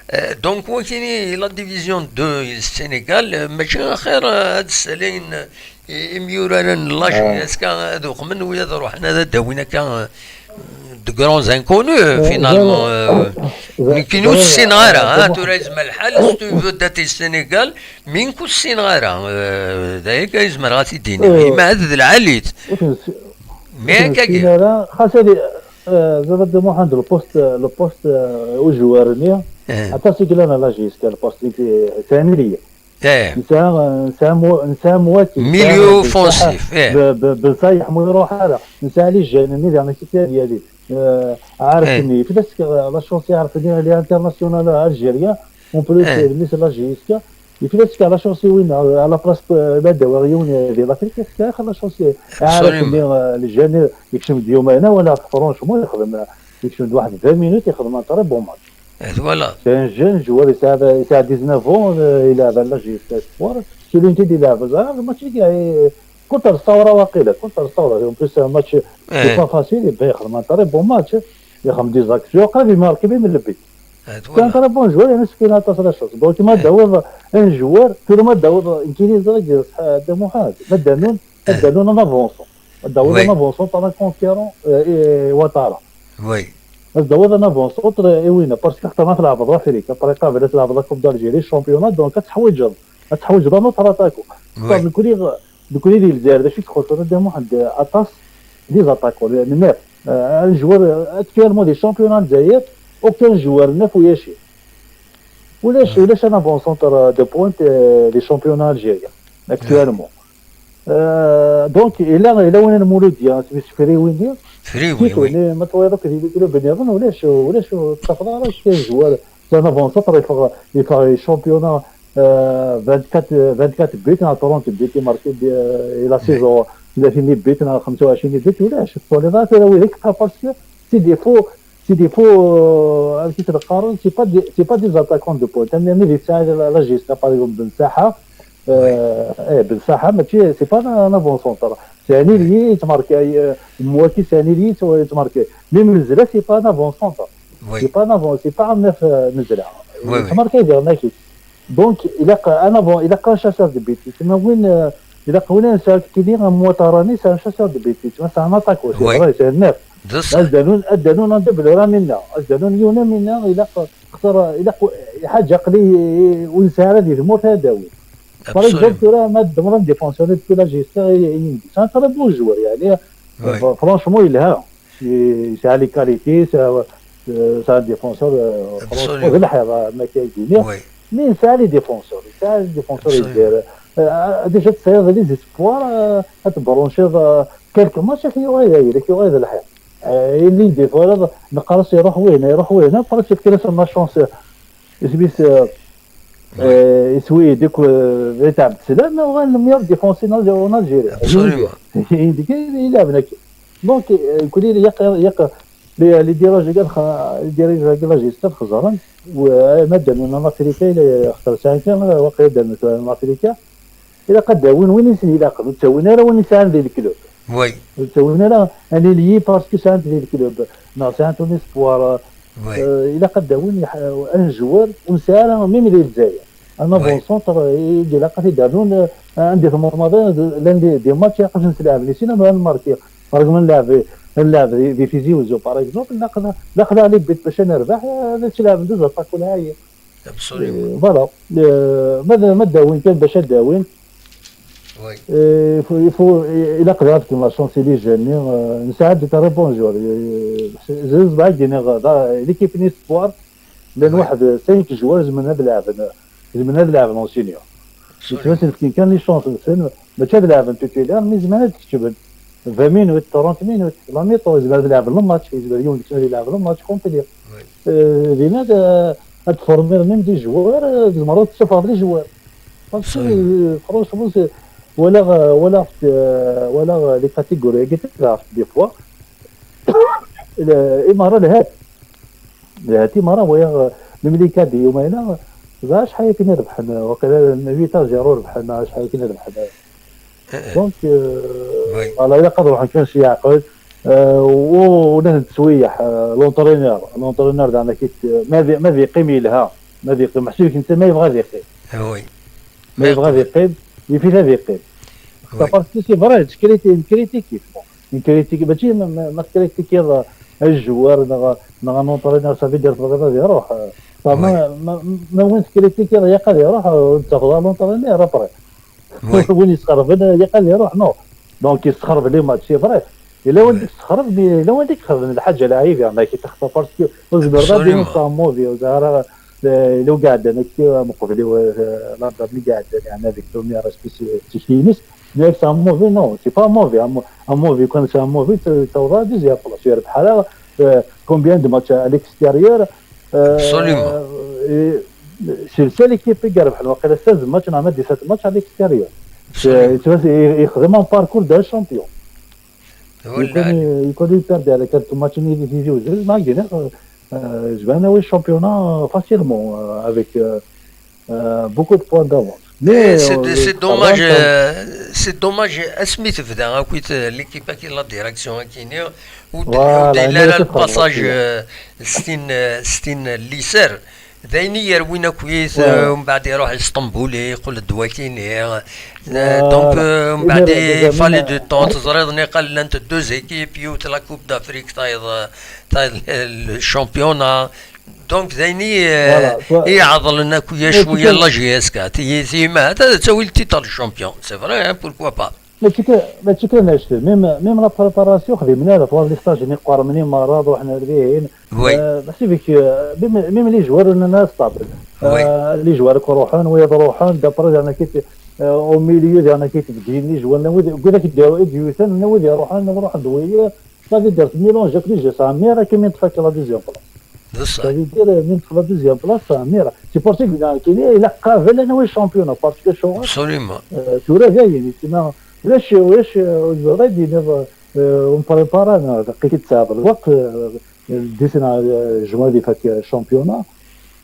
Eh, donc, wakini, la division deux i Sénégal, eh, mačči axir, eh, ad d-ssalin, eh, I-, imyuraren n la J S K ad uqmen, wiyaḍ ruḥen ad d-awin akka, eh, de grands inconnus, finalement, eh, nekkini ur ssineɣ ara, ha, tura yezmer lḥal, si tu veux date Sénégal, mais nekk ur ssineɣ ara, eh, d aya kan i zemreɣ ad t-id-iniɣ, ima ad d lɛalit. Mais akkagi. Xas ad, eh, Zaba Dda Muḥend, le poste, le poste, eh, ujwar-nni, Eh. Aṭas i yellan la J S K, le poste, sɛan liyya. Eh. Nesɛa, nesɛa mu-, nesɛa mwati. Milieu offensif, eh. Bessayeḥ mu iruḥ ara. Nesɛa les jeunes-nni diɣen i t-yali. Ɛaref-nni, fell-as la chance i Ɛaref-nni, il est international algérien. En plus, mmi-s la J S K. Fell-as la chance i winna, à la place, ma d-awiɣ yiwen di l'Afrique, est-ce que la chance i Ɛaref-nni, les jeunes, yekcem-d Yumana, wala franchement yexdem, yekcem-d waḥed vingt minutes, yexdem un très bon match. Voilà. C'est un jeune joueur, il a, il a dix-neuf ans, euh, il a la J S K Sport. C'est l'unité de la, ah, le match, il est contre Saoura, waqila, contre Saoura. En plus, c'est un match, c'est pas facile, il fait un très bon match. Il a des actions, il marque même le but. C'est un très bon joueur, il a la chance. Donc, il m'a donné un joueur, tout le monde a dit, de Mohamed, il a donné un avançant. Ad d-tawiḍ un avant-centre, un conquérant, euh, et Ouattara. Oui. Ad d-tawiḍ un avant-centre, euh, et winna, parce que xaṭer ma tleɛbeḍ l'Afrique, après qabel ad tleɛbeḍ la Coupe d'Algérie, championnat, donc ad teḥwiǧeḍ, ad teḥwiǧeḍ un autre attaquant. Oui. Nekkni, nekkni di Lezzayer, d acu i txuṣṣen, a Dda Muḥend, aṭas des attaquants, neuf. Euh, un joueur, euh, actuellement, di championnat n Lezzayer, aucun joueur neuf ulac. Ulac, ulac un avant-centre, euh, de pointe, euh, di championnat algérien, actuellement. Euh, donc, il a, il a un Mouloudia, c'est Free Windy. Free, oui, oui. Mais ma twayeḍ akk di club nniḍen, ulac, ulac, ur tettafeḍ ara kra joueur, c'est un avant-centre, il faut, il faut championnat, euh, vingt-quatre, euh, vingt-quatre buts, à trente buts, il marque, euh, et la saison, il a fini buts, à خمسة وعشرين buts, ulac, ur tettwaliḍ ara tura widak, parce que c'est des faux, c'est des faux, euh, c'est pas des, c'est pas des attaquants de pointe. Mais, mais, la, la J S K, par exemple, Ben Saha, euh, eh, Ben Saha, mais c'est pas un avant-centre. C'est un ailier, il te marque, euh, moi qui c'est un ailier, il te marque. Mais Menzela, c'est pas un avant-centre. Oui. C'est pas un avant, c'est pas un neuf, euh, Menzela. Oui, Il te marque, il y en a qui. Donc, il a un avant, il a un chasseur de but. C'est un win, euh, il a un, c'est un Ouattara, c'est un chasseur de but. C'est un attaquant, c'est Oui. Vrai, c'est un neuf. D ṣṣeḥ. Ad d-anun, ad d-anun un double minna. Ad d-anun yiwen minna, il a, il a, il a, حاجة قليل, ونسعى هذه الموت هذا وين. Par exemple, tura ma d-ddmeɣ un défenseur, depuis la J S K, c'est un très bon joueur, يعني. Oui. Franchement, il a, il a les qualités, c'est, c'est un défenseur, euh, Absolument. Franchement, d lḥiḍ, ma kan. Oui. Mais il a les défenseurs, il a les défenseurs, Absolument. Euh, déjà, tu sais, les espoirs, euh, à te brancher, euh, quelques matchs, il y aurait, il y aurait de lḥiḍ. Euh, il y a des fois, نقرص يروح وين، يروح وين، parce que c'est la chance. اسميس، euh, euh, يسوي ديك، euh, يتعب سلام، هو le meilleur défenseur en Algérie. Absolument. ديك يلعب هناك. Donc, euh, كل يق يق les dirigeants كاع، les dirigeants كاع la J S K خزرن، وما دام en Afrique، الا اختار ساعه كان واقيلا دام en Afrique، الا قد داوين وين يسني لا قد تسوينا راه وين يسعى ذي الكلوب. Oui. Ur ttawin ara un ailier parce que sɛan-t di club, neɣ sɛan-t un espoir. Oui. Euh, ilaq ad d-awin un joueur ur nesɛi ara même di Lezzayer. Un avant-centre, euh, ilaq ad t-id-rnun, euh, anda i tmuḍ maḍi, llan des, des matchs ilaq ad ten-slɛeb, sin ad nmarki. Par exemple, ad nlɛeb, ad nlɛeb di, di Tizi Uzzu, par exemple, ilaq ad, ilaq ad nɛli but bac ad nerbeḥ, euh, ad tt-lɛeben des attaquants lɛali. Absolument. Euh, voilà. Euh, ma d, ma d-awin kan bac ad d-awin. Oui. Euh, il faut, il faut, ilaq ad fken la chance i les jeunes-nni, euh, nesɛa des très bons joueurs. Euh, c'est, c'est, c'est vrai, l'équipe-nni espoir, llan waḥed cinq joueurs zemren ad lɛeben, zemren ad lɛeben en senior. Yettwasen fkin kan les chances-nsen, mačči ad lɛeben titulaire, mais zemren ad kecmen vingt minutes, trente minutes, la mi-temps, zemren ad lɛeben le match, zemren yiwen deg-sen ad ilɛeb le match complet. Oui. Euh, dinna ad, ad tformiḍ même des joueurs, euh, tzemreḍ ad tessufɣeḍ les joueurs. Parce que, Absolument. Euh, franchement, c'est, walaɣ, euh, walaɣ, euh, walaɣ les catégories-agi, des fois, le, imara lhat. Lhat imara, walaɣ, euh, même les cadets, yuma-ina, ẓer acḥal akken i rebḥen, waqila huit à zéro rebḥen, acḥal akken i rebḥen. Eh, eh. Donc, euh, Oui. voilà, ilaq ad ruḥen kan s leɛqel. Euh, u, u la tteswiyeḥ, euh, l'entraîneur, l'entraîneur daɣen, ma d, ma d yeqqim yelha, ma d yeqqim, meḥsub netta ma yebɣa ad yeqqim. Oui. Ma yebɣa ad yeqqim, yif-it ad yeqqim. Oui. Parce que c'est vrai, nettcriti-, nettcritiki. Bon, nettcritiki, mačči ma, ma, ma tettcritikiḍ un joueur neɣ, neɣ un entraîneur, ça veut dire tebɣiḍ ad iruḥ. Euh, ça, ma, Oui. ma, ma win tettcritikiḍ ilaq ad iruḥ, euh, ur d-tafeḍ ara l'entraîneur après. Oui. Win yesxerben, ilaq ad iruḥ, non. Donc, yesxerb les matchs, c'est vrai. Yella win yesxerben, mais yella win yexrben lḥaǧa lɛib, yeɛni, ki textar, parce que ur tezmireḍ ad Absolument. d-tiniḍ c'est un mauvais, ur teɛriḍ ara, euh, il a gagné, euh, la date, il a gagné avec le meilleur aspect technique. Mais c'est un mauvais, non, c'est pas un mauvais. Un, mo- un mauvais, quand c'est un mauvais, tu tu vas deuxième place. Tu as, euh, combien de matchs à l'extérieur? Euh, Absolument. Et c'est le seul équipe qui a gagné seize matchs, on a dix-sept matchs à l'extérieur. Absolument. Tu vois, c'est il y a vraiment un parcours d'un champion. ولا يكون يكون يبيردي على كارت ماتش اللي يجي وزوج ما يقدر. آه، جبنا وي الشامبيونا facilement, euh, avec, euh, euh, beaucoup de points d'avance. Mais c'est euh, c'est le dommage, Argentine, euh, c'est dommage. Asmi tebda akkit l'équipe qui la direction akini Voilà, ودير هنا لها تفرق الباساج شوية. ستين ستين ليسر. داين يروينا كويس Ouais. ومن بعد يروح اسطنبول يقول الدواكيني. دونك Voilà. ومن بعد إذا- إذا فالي من- دو طون تزريض نقال لانت دوز ايكيب يوت لا كوب دافريك تايض تايض الشامبيونات. دونك دايني Voilà, toi- يعضل لنا كويا Mais tu شويه peux- لا جي اس كا تي تي ما هذا تساوي التيتر شامبيون سي فري بوركوا با. ماشي كان ماشي كان ناشتي ميم ميم لا بريباراسيون خدمنا هذا طوال لي ستاج ني قوار مني مرض وحنا ربيعين. وي. آه، ماشي فيك، آه، ميم ميم لي جوار اننا ستابل. وي. آه، لي جوار كو روحون ويض روحون دابري زعما كي آه، او ميليو زعما كي تبدين لي جوار ناود كذا كي ديروا ايديوثن ناود يروحون نروح دويه. صافي درت ميلونج جات لي جي سامي راه كي من تفاك لا دوزيام بلاص. بصح صافي دير من تفاك لا دوزيام بلاص سامي راه سي بور سي كي كاين الا قابل انا وي شامبيون باسكو شو ابسوليومون. آه، ثورة داين تما. علاش علاش آه، رايدي نظ- آه، ونبريبار انا دقيقة تسعة بالوقت. آه، ديسنا آه، جوان اللي فات الشامبيونا.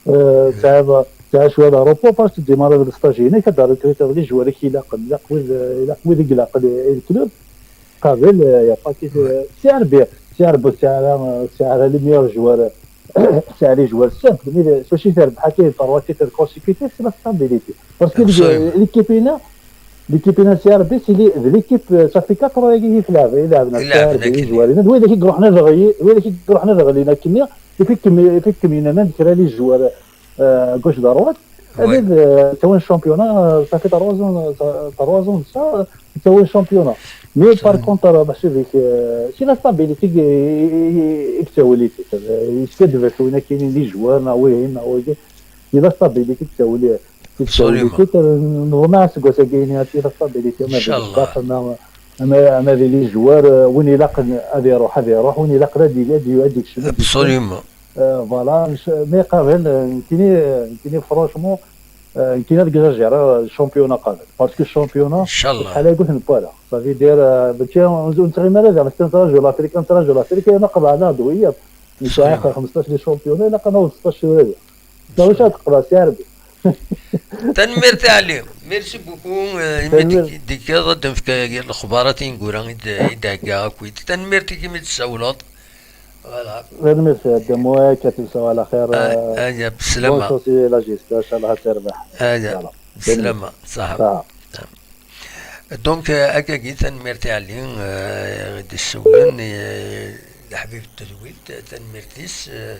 آه، تاع تاع شويه لا روبو باش تديماري بالستاج هنا كدار الكريتير لي جوار كي لاقل لاقل لاقل لاقل الكلوب. قابل آه، يا باكي سي ار بي سي ار بي سي ار سي ار لي ميور جوار. سي ار لي جوار سامبل مي سوشي تاع بحال كاين تروا تيتر كونسيكوتيف سي لا ستابيليتي. باسكو Absolument. ليكيب هنا ليكيب هنا سي ار بي سي لي- ليكيب صافي كاتر هي كي تلعب يلعب يلعب هنا كي جوارين وين كي نروح نغلي وين كي نروح نغلي لكن فيك كم فيك كم ينام كرا لي جوار غوش دروات. وي. هذا تاون الشامبيونا صافي تروازون تروازون تاون الشامبيونا. مي بار كونتر بحسب ليك سي لا ستابيليتي يكتاوليتي يستدفك وين كاينين لي جوار نا وين نا وين. لا ستابيليتي تساولي Absolument. نظن سكو ساكيني هادشي لا ستابيليتي إن شاء الله. اما اما لي جوار وين يلاقن هذا يروح هذا يروح وين يلاقن هذه هذه هذيك الشمال. ابسوليومون. فوالا مي قابل كيني كيني فرونشمون كيني هذيك جيرا الشامبيونا قابل باسكو الشامبيونا إن شاء الله. بحال قلت نبالا صافي دير ماشي نتغي مالا زعما نتراجو لافريك نتراجو لافريك انا قبل هذا دويه نتاع صحيح. خمسطاش لي شامبيونا الا قناه ستطاش شهور هذه. لا واش تقرا سي عربي. تنميرت علي. ميرسي بوكو. تنميرت. ديك ديك هذا دنفك الاخبارات ينقرا يدعكا كويت تنميرت كيما تساولط. فوالا. غير ميرسي هذا مواك تنساو على خير. آه، آه، يا بسلامة. بون شوسي لا جيستا ان شاء الله تربح. آه، يا فوالا. بسلامة صاحب. آه. دونك آه، هكا قلت تنميرت علي آه، غادي السولن آه، حبيب التدويت تنميرتيس آه،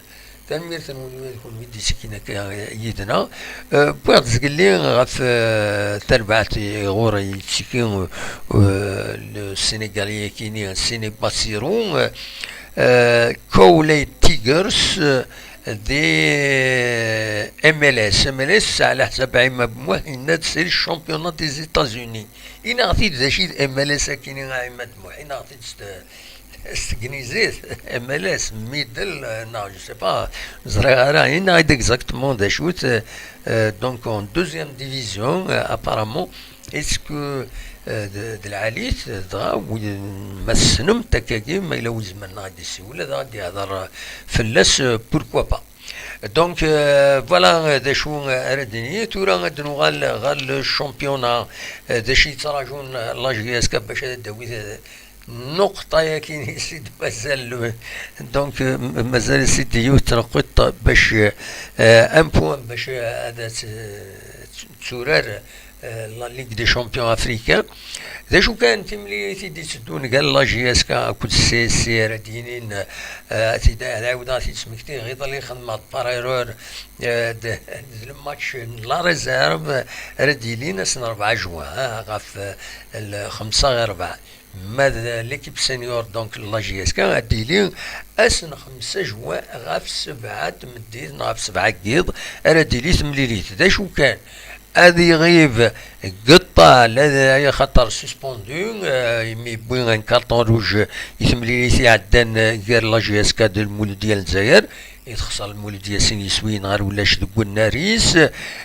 تنميرت نولي يكون ويدي سكينة يدنا. آه، بويض زقلي غف آه، تربعت غوري تشيكي آه، السنغالية كيني سيني باسيرو آه، آه، كولي تيغرز آه، دي ام ال اس ام ال اس على حساب عماد بموح يناد سي الشامبيونات دي زيتازوني. اين غادي تبدا شي ام ال اس كاين عماد بموح اين غادي تست- تستكنيزيت ام ال اس ميدل نو جو سي با زريغ راه اين غادي اكزاكتومون دا شوت دونك اون دوزيام ديفيزيون ابارامون اسكو د العاليت دغا ما تسنم تاكاكي ما الا وزمرنا غادي يسي ولا غادي يهضر فلاس بوركوا با. دونك آه، فوالا آه، دا شو آه، ردني تورا غاد نوغال غال الشامبيونا آه، دا شي تراجون لا جي اس كا باش هذا داوي نقطة يا كيني سيد مازال دونك آه، مازال سيدي يوت نقط باش آه، ان بوان باش آه، هذا ت- تورار eh, la Ligue des Champions africains. D acu kan, timlilit i d-itteddun gar la J S K akked C S C ara d-yinin, eh, ad t-id-, ad ɛiwdeɣ ad t-id-smektiɣ iḍelli, xedmeɣ-d par erreur, eh, d, d le match n la réserve ara d-yilin ass n rebɛa juin, eh, ɣef, eh, lxemsa ɣer rebɛa. Ma d l'équipe senior, donc, n la J S K, ad d-yili ass n xemsa juin ɣef sebɛa n tmeddit neɣ ɣef sebɛa n yiḍ ara d-tili temlilit. D acu kan, ad iɣib Geṭṭal, ad, axaṭer suspendu, eh, imi yewwi un carton rouge i temlilit iɛeddan, eh, gar la J S K d Lmuludya n Lezzayer, i texṣer Lmuludya sin yiswiyen ɣer ulac deg unnar-is.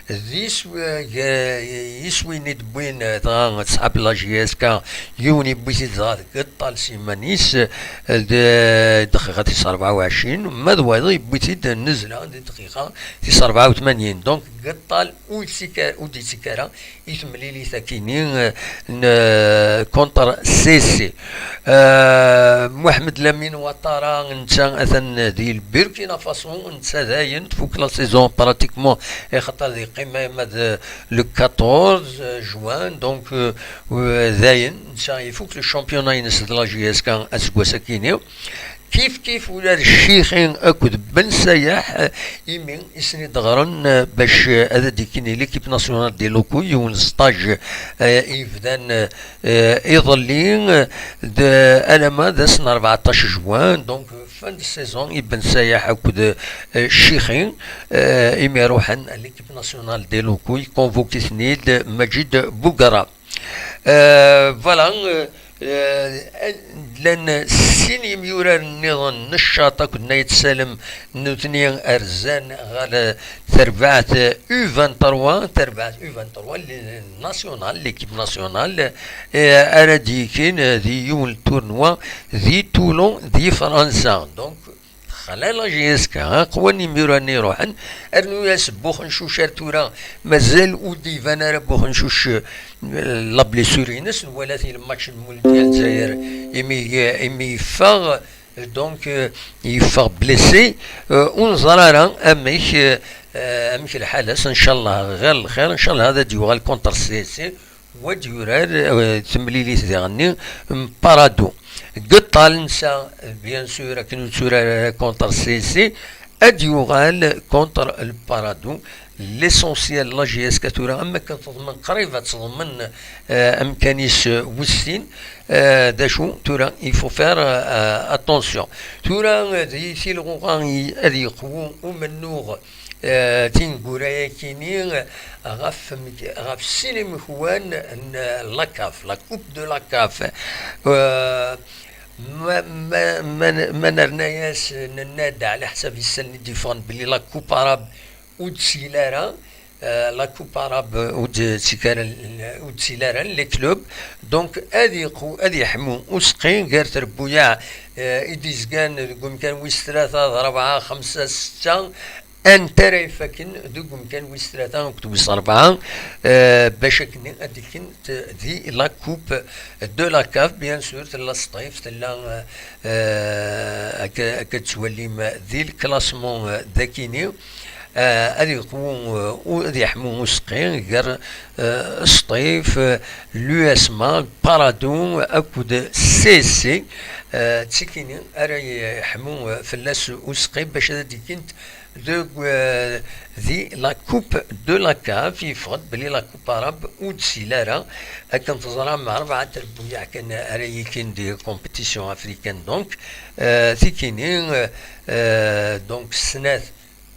D iswi-, eh, iswiyen i d-wwin, eh, dɣa ṣṣḥab la J S K, yiwen yewwi-t-id dɣa deg Geṭṭal s yiman-is, eh, d, dqiqa tis rebɛa u ɛecrin, ma d wayeḍ yewwi-t-id nnezla di dqiqa tis rebɛa u tmanyin. Donc, Geṭṭal ur yettekka-, ur d-yettekka ara i temlilit akini, eh, n, eh, contre C S C. Eh, Mohamed Lamine Ouattara, netta atan di Burkina Faso, netta dayen tfuk la saison pratiquement, axaṭer ad yeqqim ama d le quatorze juin, donc, eh, dayen, netta ifuk le championnat-ines de la J S K aseggas akini. Kif kif ula d Ccixi akked Ben Sayaḥ, eh, imi i sen-id-ɣren, eh, bac, eh, ad d-ikkini l'équipe nationale des locaux, yiwen stage, eh, yebdan, eh, iḍelli, eh, d, alamma d ass n rbeɛṭac juin, donc, eh, fin de saison i Ben Sayaḥ akked, eh, Ccixi, eh, imi ruḥen à l'équipe nationale des locaux, ikonvuki-ten-id Majid Bouguerra. Euh, voilà, euh, euh, llan sin yimyuraren nniḍen, Neccaṭ akked Nna At Salem, nutni rzan ɣer terbaɛt U vingt-trois, terbaɛt U vingt-trois, le national, l'équipe nationale, euh, ara d-yekin, euh, di yiwen n tournoi di Toulon, di Fransa. Donc, texla la J S K, aqwa n yimyura-nni iruḥen, rnu-yas Buxencuc ar tura, mazal ur d-iban ara Buxencuc, eh, la blessure-ines, nwala-t i lmatch n Lmuludya n Lezzayer, imi, imi yeffeɣ, donc, eh, yeffeɣ blessé, eh, ur neẓri ara amek, eh, eh, amek lḥal-as, ncallah ɣer lxir, ncallah ad d-yuɣal contre C S C, wa d-yurar, eh, temlilit diɣenni n Parado. Geṭṭal nsa, bien sûr, akken ur tturar ara contre C S C, ad d-yuɣal contre le Parado. L'essentiel, la J S K tura, am akken teḍmen, qrib ad teḍmen, eh, amkan-is, eh, wis sin, eh, d acu tura, il faut faire, eh, attention. Tura, eh, di tilɣuɣa i-, ad yeqwu umennuɣ, eh, tineggura-yakini ɣef, ɣef sin imekwan n la CAF, la Coupe de la CAF. Eh, ma, ma, ma, ma nerna-yas, nenna-d ɛla ḥsab isallen i d-yeffɣen belli la Coupe arabe ur d-tili ara, eh, la Coupe arabe ur d-tili ara, ur d-tili ara, les clubs. Donc, ad yeqw-, ad yeḥmu useqqi gar trebbuyaɛ, eh, i d-izgan deg umkan wis tlata, d rebɛa, xemsa, setta, anta ara ifaken deg umkan wis tlata akked wis rebɛa, eh, bac akken ad d-kkent di la Coupe de la CAF, bien sûr, tella Sṭif, tella, eh, akka, akka tettwalim di le classement, eh, dakini, eh, ad yeqwu, eh, u-, ad yeḥmu useqqi gar, eh, Sṭif, eh, l'USMA, Parado akked C S C, eh, d tikini ara yeḥmu, eh, fell-as useqqi bac ad d-ikkent deg, eh, di la Coupe de la CAF, yeffeɣ-d belli la Coupe arabe ur d-tili ara, akken teẓram, rebɛa trebbuyaɛ kan ara yekkin di compétition africaine, donc, eh, tikini, eh, eh, donc, snat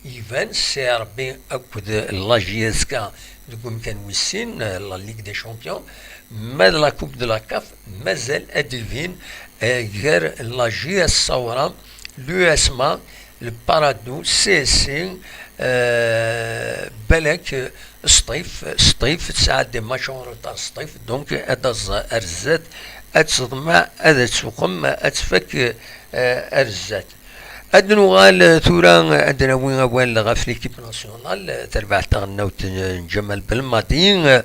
iban, C R B akked la J S K deg umkan wis sin, eh, la Ligue des Champions, ma d la Coupe de la CAF, mazal ad d-ibin, eh, gar la J S Saoura, l'USMA, le Parado, C S C, eh, balak, eh, Sṭif, Sṭif, tesɛa des matchs en retard Sṭif, donc ad taẓ ar zdat, ad teḍmeɛ, ad tuqem, ad tfak, eh, ar zdat. Ad nuɣal, eh, tura, ad nawi awal ɣef l'équipe nationale, eh, tarbaɛt taɣelnawt n, n Ǧamal Belmadi, eh,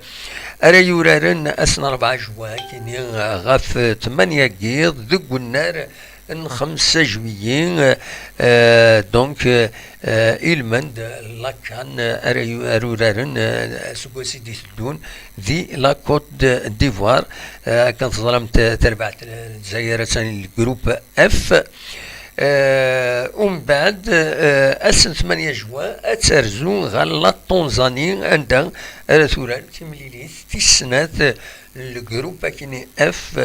ara yuraren ass n rebɛa juin, kini, eh, ɣef tmanya n yiḍ deg unnar, eh, Xemsa juillet, euh, donc, euh, euh, ilmend la CAN, euh, ara yu-, ara uraren, euh, aseggas i d-iteddun di la Côte d'Ivoire. Euh, akken teẓram, t-, tarbaɛt n Lezzayer attan deg groupe F. Euh, umbeɛd, euh, ass n tmanya juin, ad terzu ɣer la Tanzanie, anda ara turar timlilit tis snat, le groupe akini F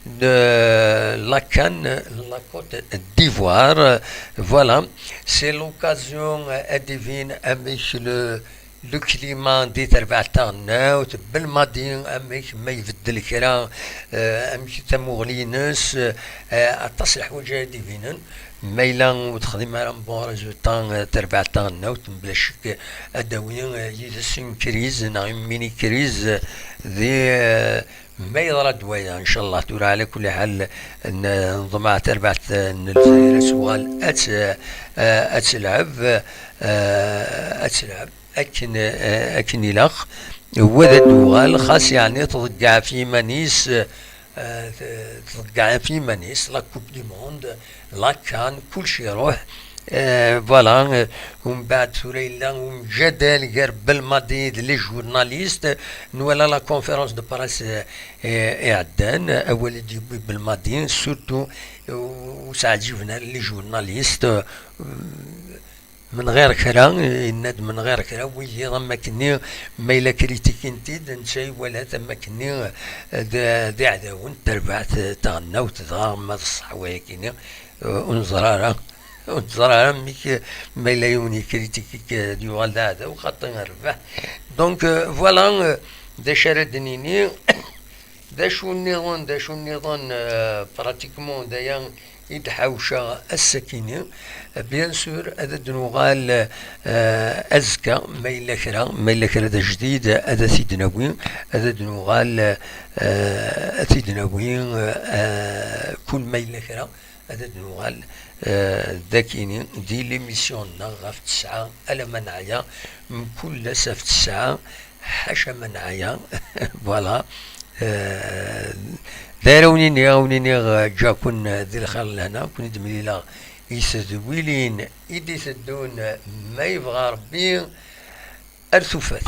de la CAN, la Côte d'Ivoire. Voilà, c'est l'occasion, euh, ad d-ibin amek le, le climat di terbaɛt taɣelnawt, Belmadi amek ma ibeddel kra, euh, amek tamuɣli-ines, euh, aṭas n leḥwayeǧ ara d-ibinen. Ma yella ur texdim ara bon résultat, euh, terbaɛt taɣelnawt, bla ccek ad d-tawi, euh, yid-s une crise neɣ une mini crise, euh, di, euh, ma yeḍra-d waya, ncallah. Tura, ɛla kulli ḥal, n-, neḍmeɛ tarbaɛt, eh, n Lezzayer ad tuɣal ad t-, eh, ad telɛeb, eh, ad telɛeb akken, eh, akken ilaq. Wa ad d-tuɣal, xas yeɛni tḍeggeɛ ɣef yiman-is, eh, t-, tḍeggeɛ ɣef yiman-is, la Coupe du Monde, la CAN, kulci iruḥ. Euh, voilà, euh, umbeɛd tura yella umjadal gar Belmadi d les journalistes. Nwala la conférence de presse, euh, euh, iɛeddan, awal i d-yewwi Belmadi, surtout, euh, ur s-ɛǧiben ara les journalistes, euh, من غير kra, yenna-d من غير kra, wiyiḍ am akken-nni, ma yella critiquent-id, netta iwala-t am akken-nni, euh, d, d iɛdawen n terbaɛt, euh, taɣelnawt, dɣa ma d ṣṣeḥ wayagi-nni, euh, ur neẓri ara. Ur neẓri ara amek, ma yella yiwen yekritik-ik, ad yuɣal d aɛdaw, xaṭi rrbeḥ. Donc, euh, voilà, euh, d acu ara d-nini. D acu nniḍen, d acu nniḍen, euh, pratiquement d aya i d-ḥawceɣ ass-akini. Bien sûr, ad d-nuɣal, euh, azekka, ma yella kra, ma yella kra d ajdid, ad t-id-nawi, ad d-nuɣal, euh, ad t-id-nawi, euh, kul ma yella kra. Ad d-nuɣal, eh, d akini di l'émission-nneɣ ɣef tesɛa alamma neɛya, mkul ass ɣef tesɛa, ḥaca ma neɛya. Voilà. Eh, d ara wen-iniɣ, wen-iniɣ, eh, ǧǧaken, eh, di lxir lehna, ken-id-mlileɣ i tedwilin i d-iteddun, eh, ma yebɣa Rebbi. Ar tufat.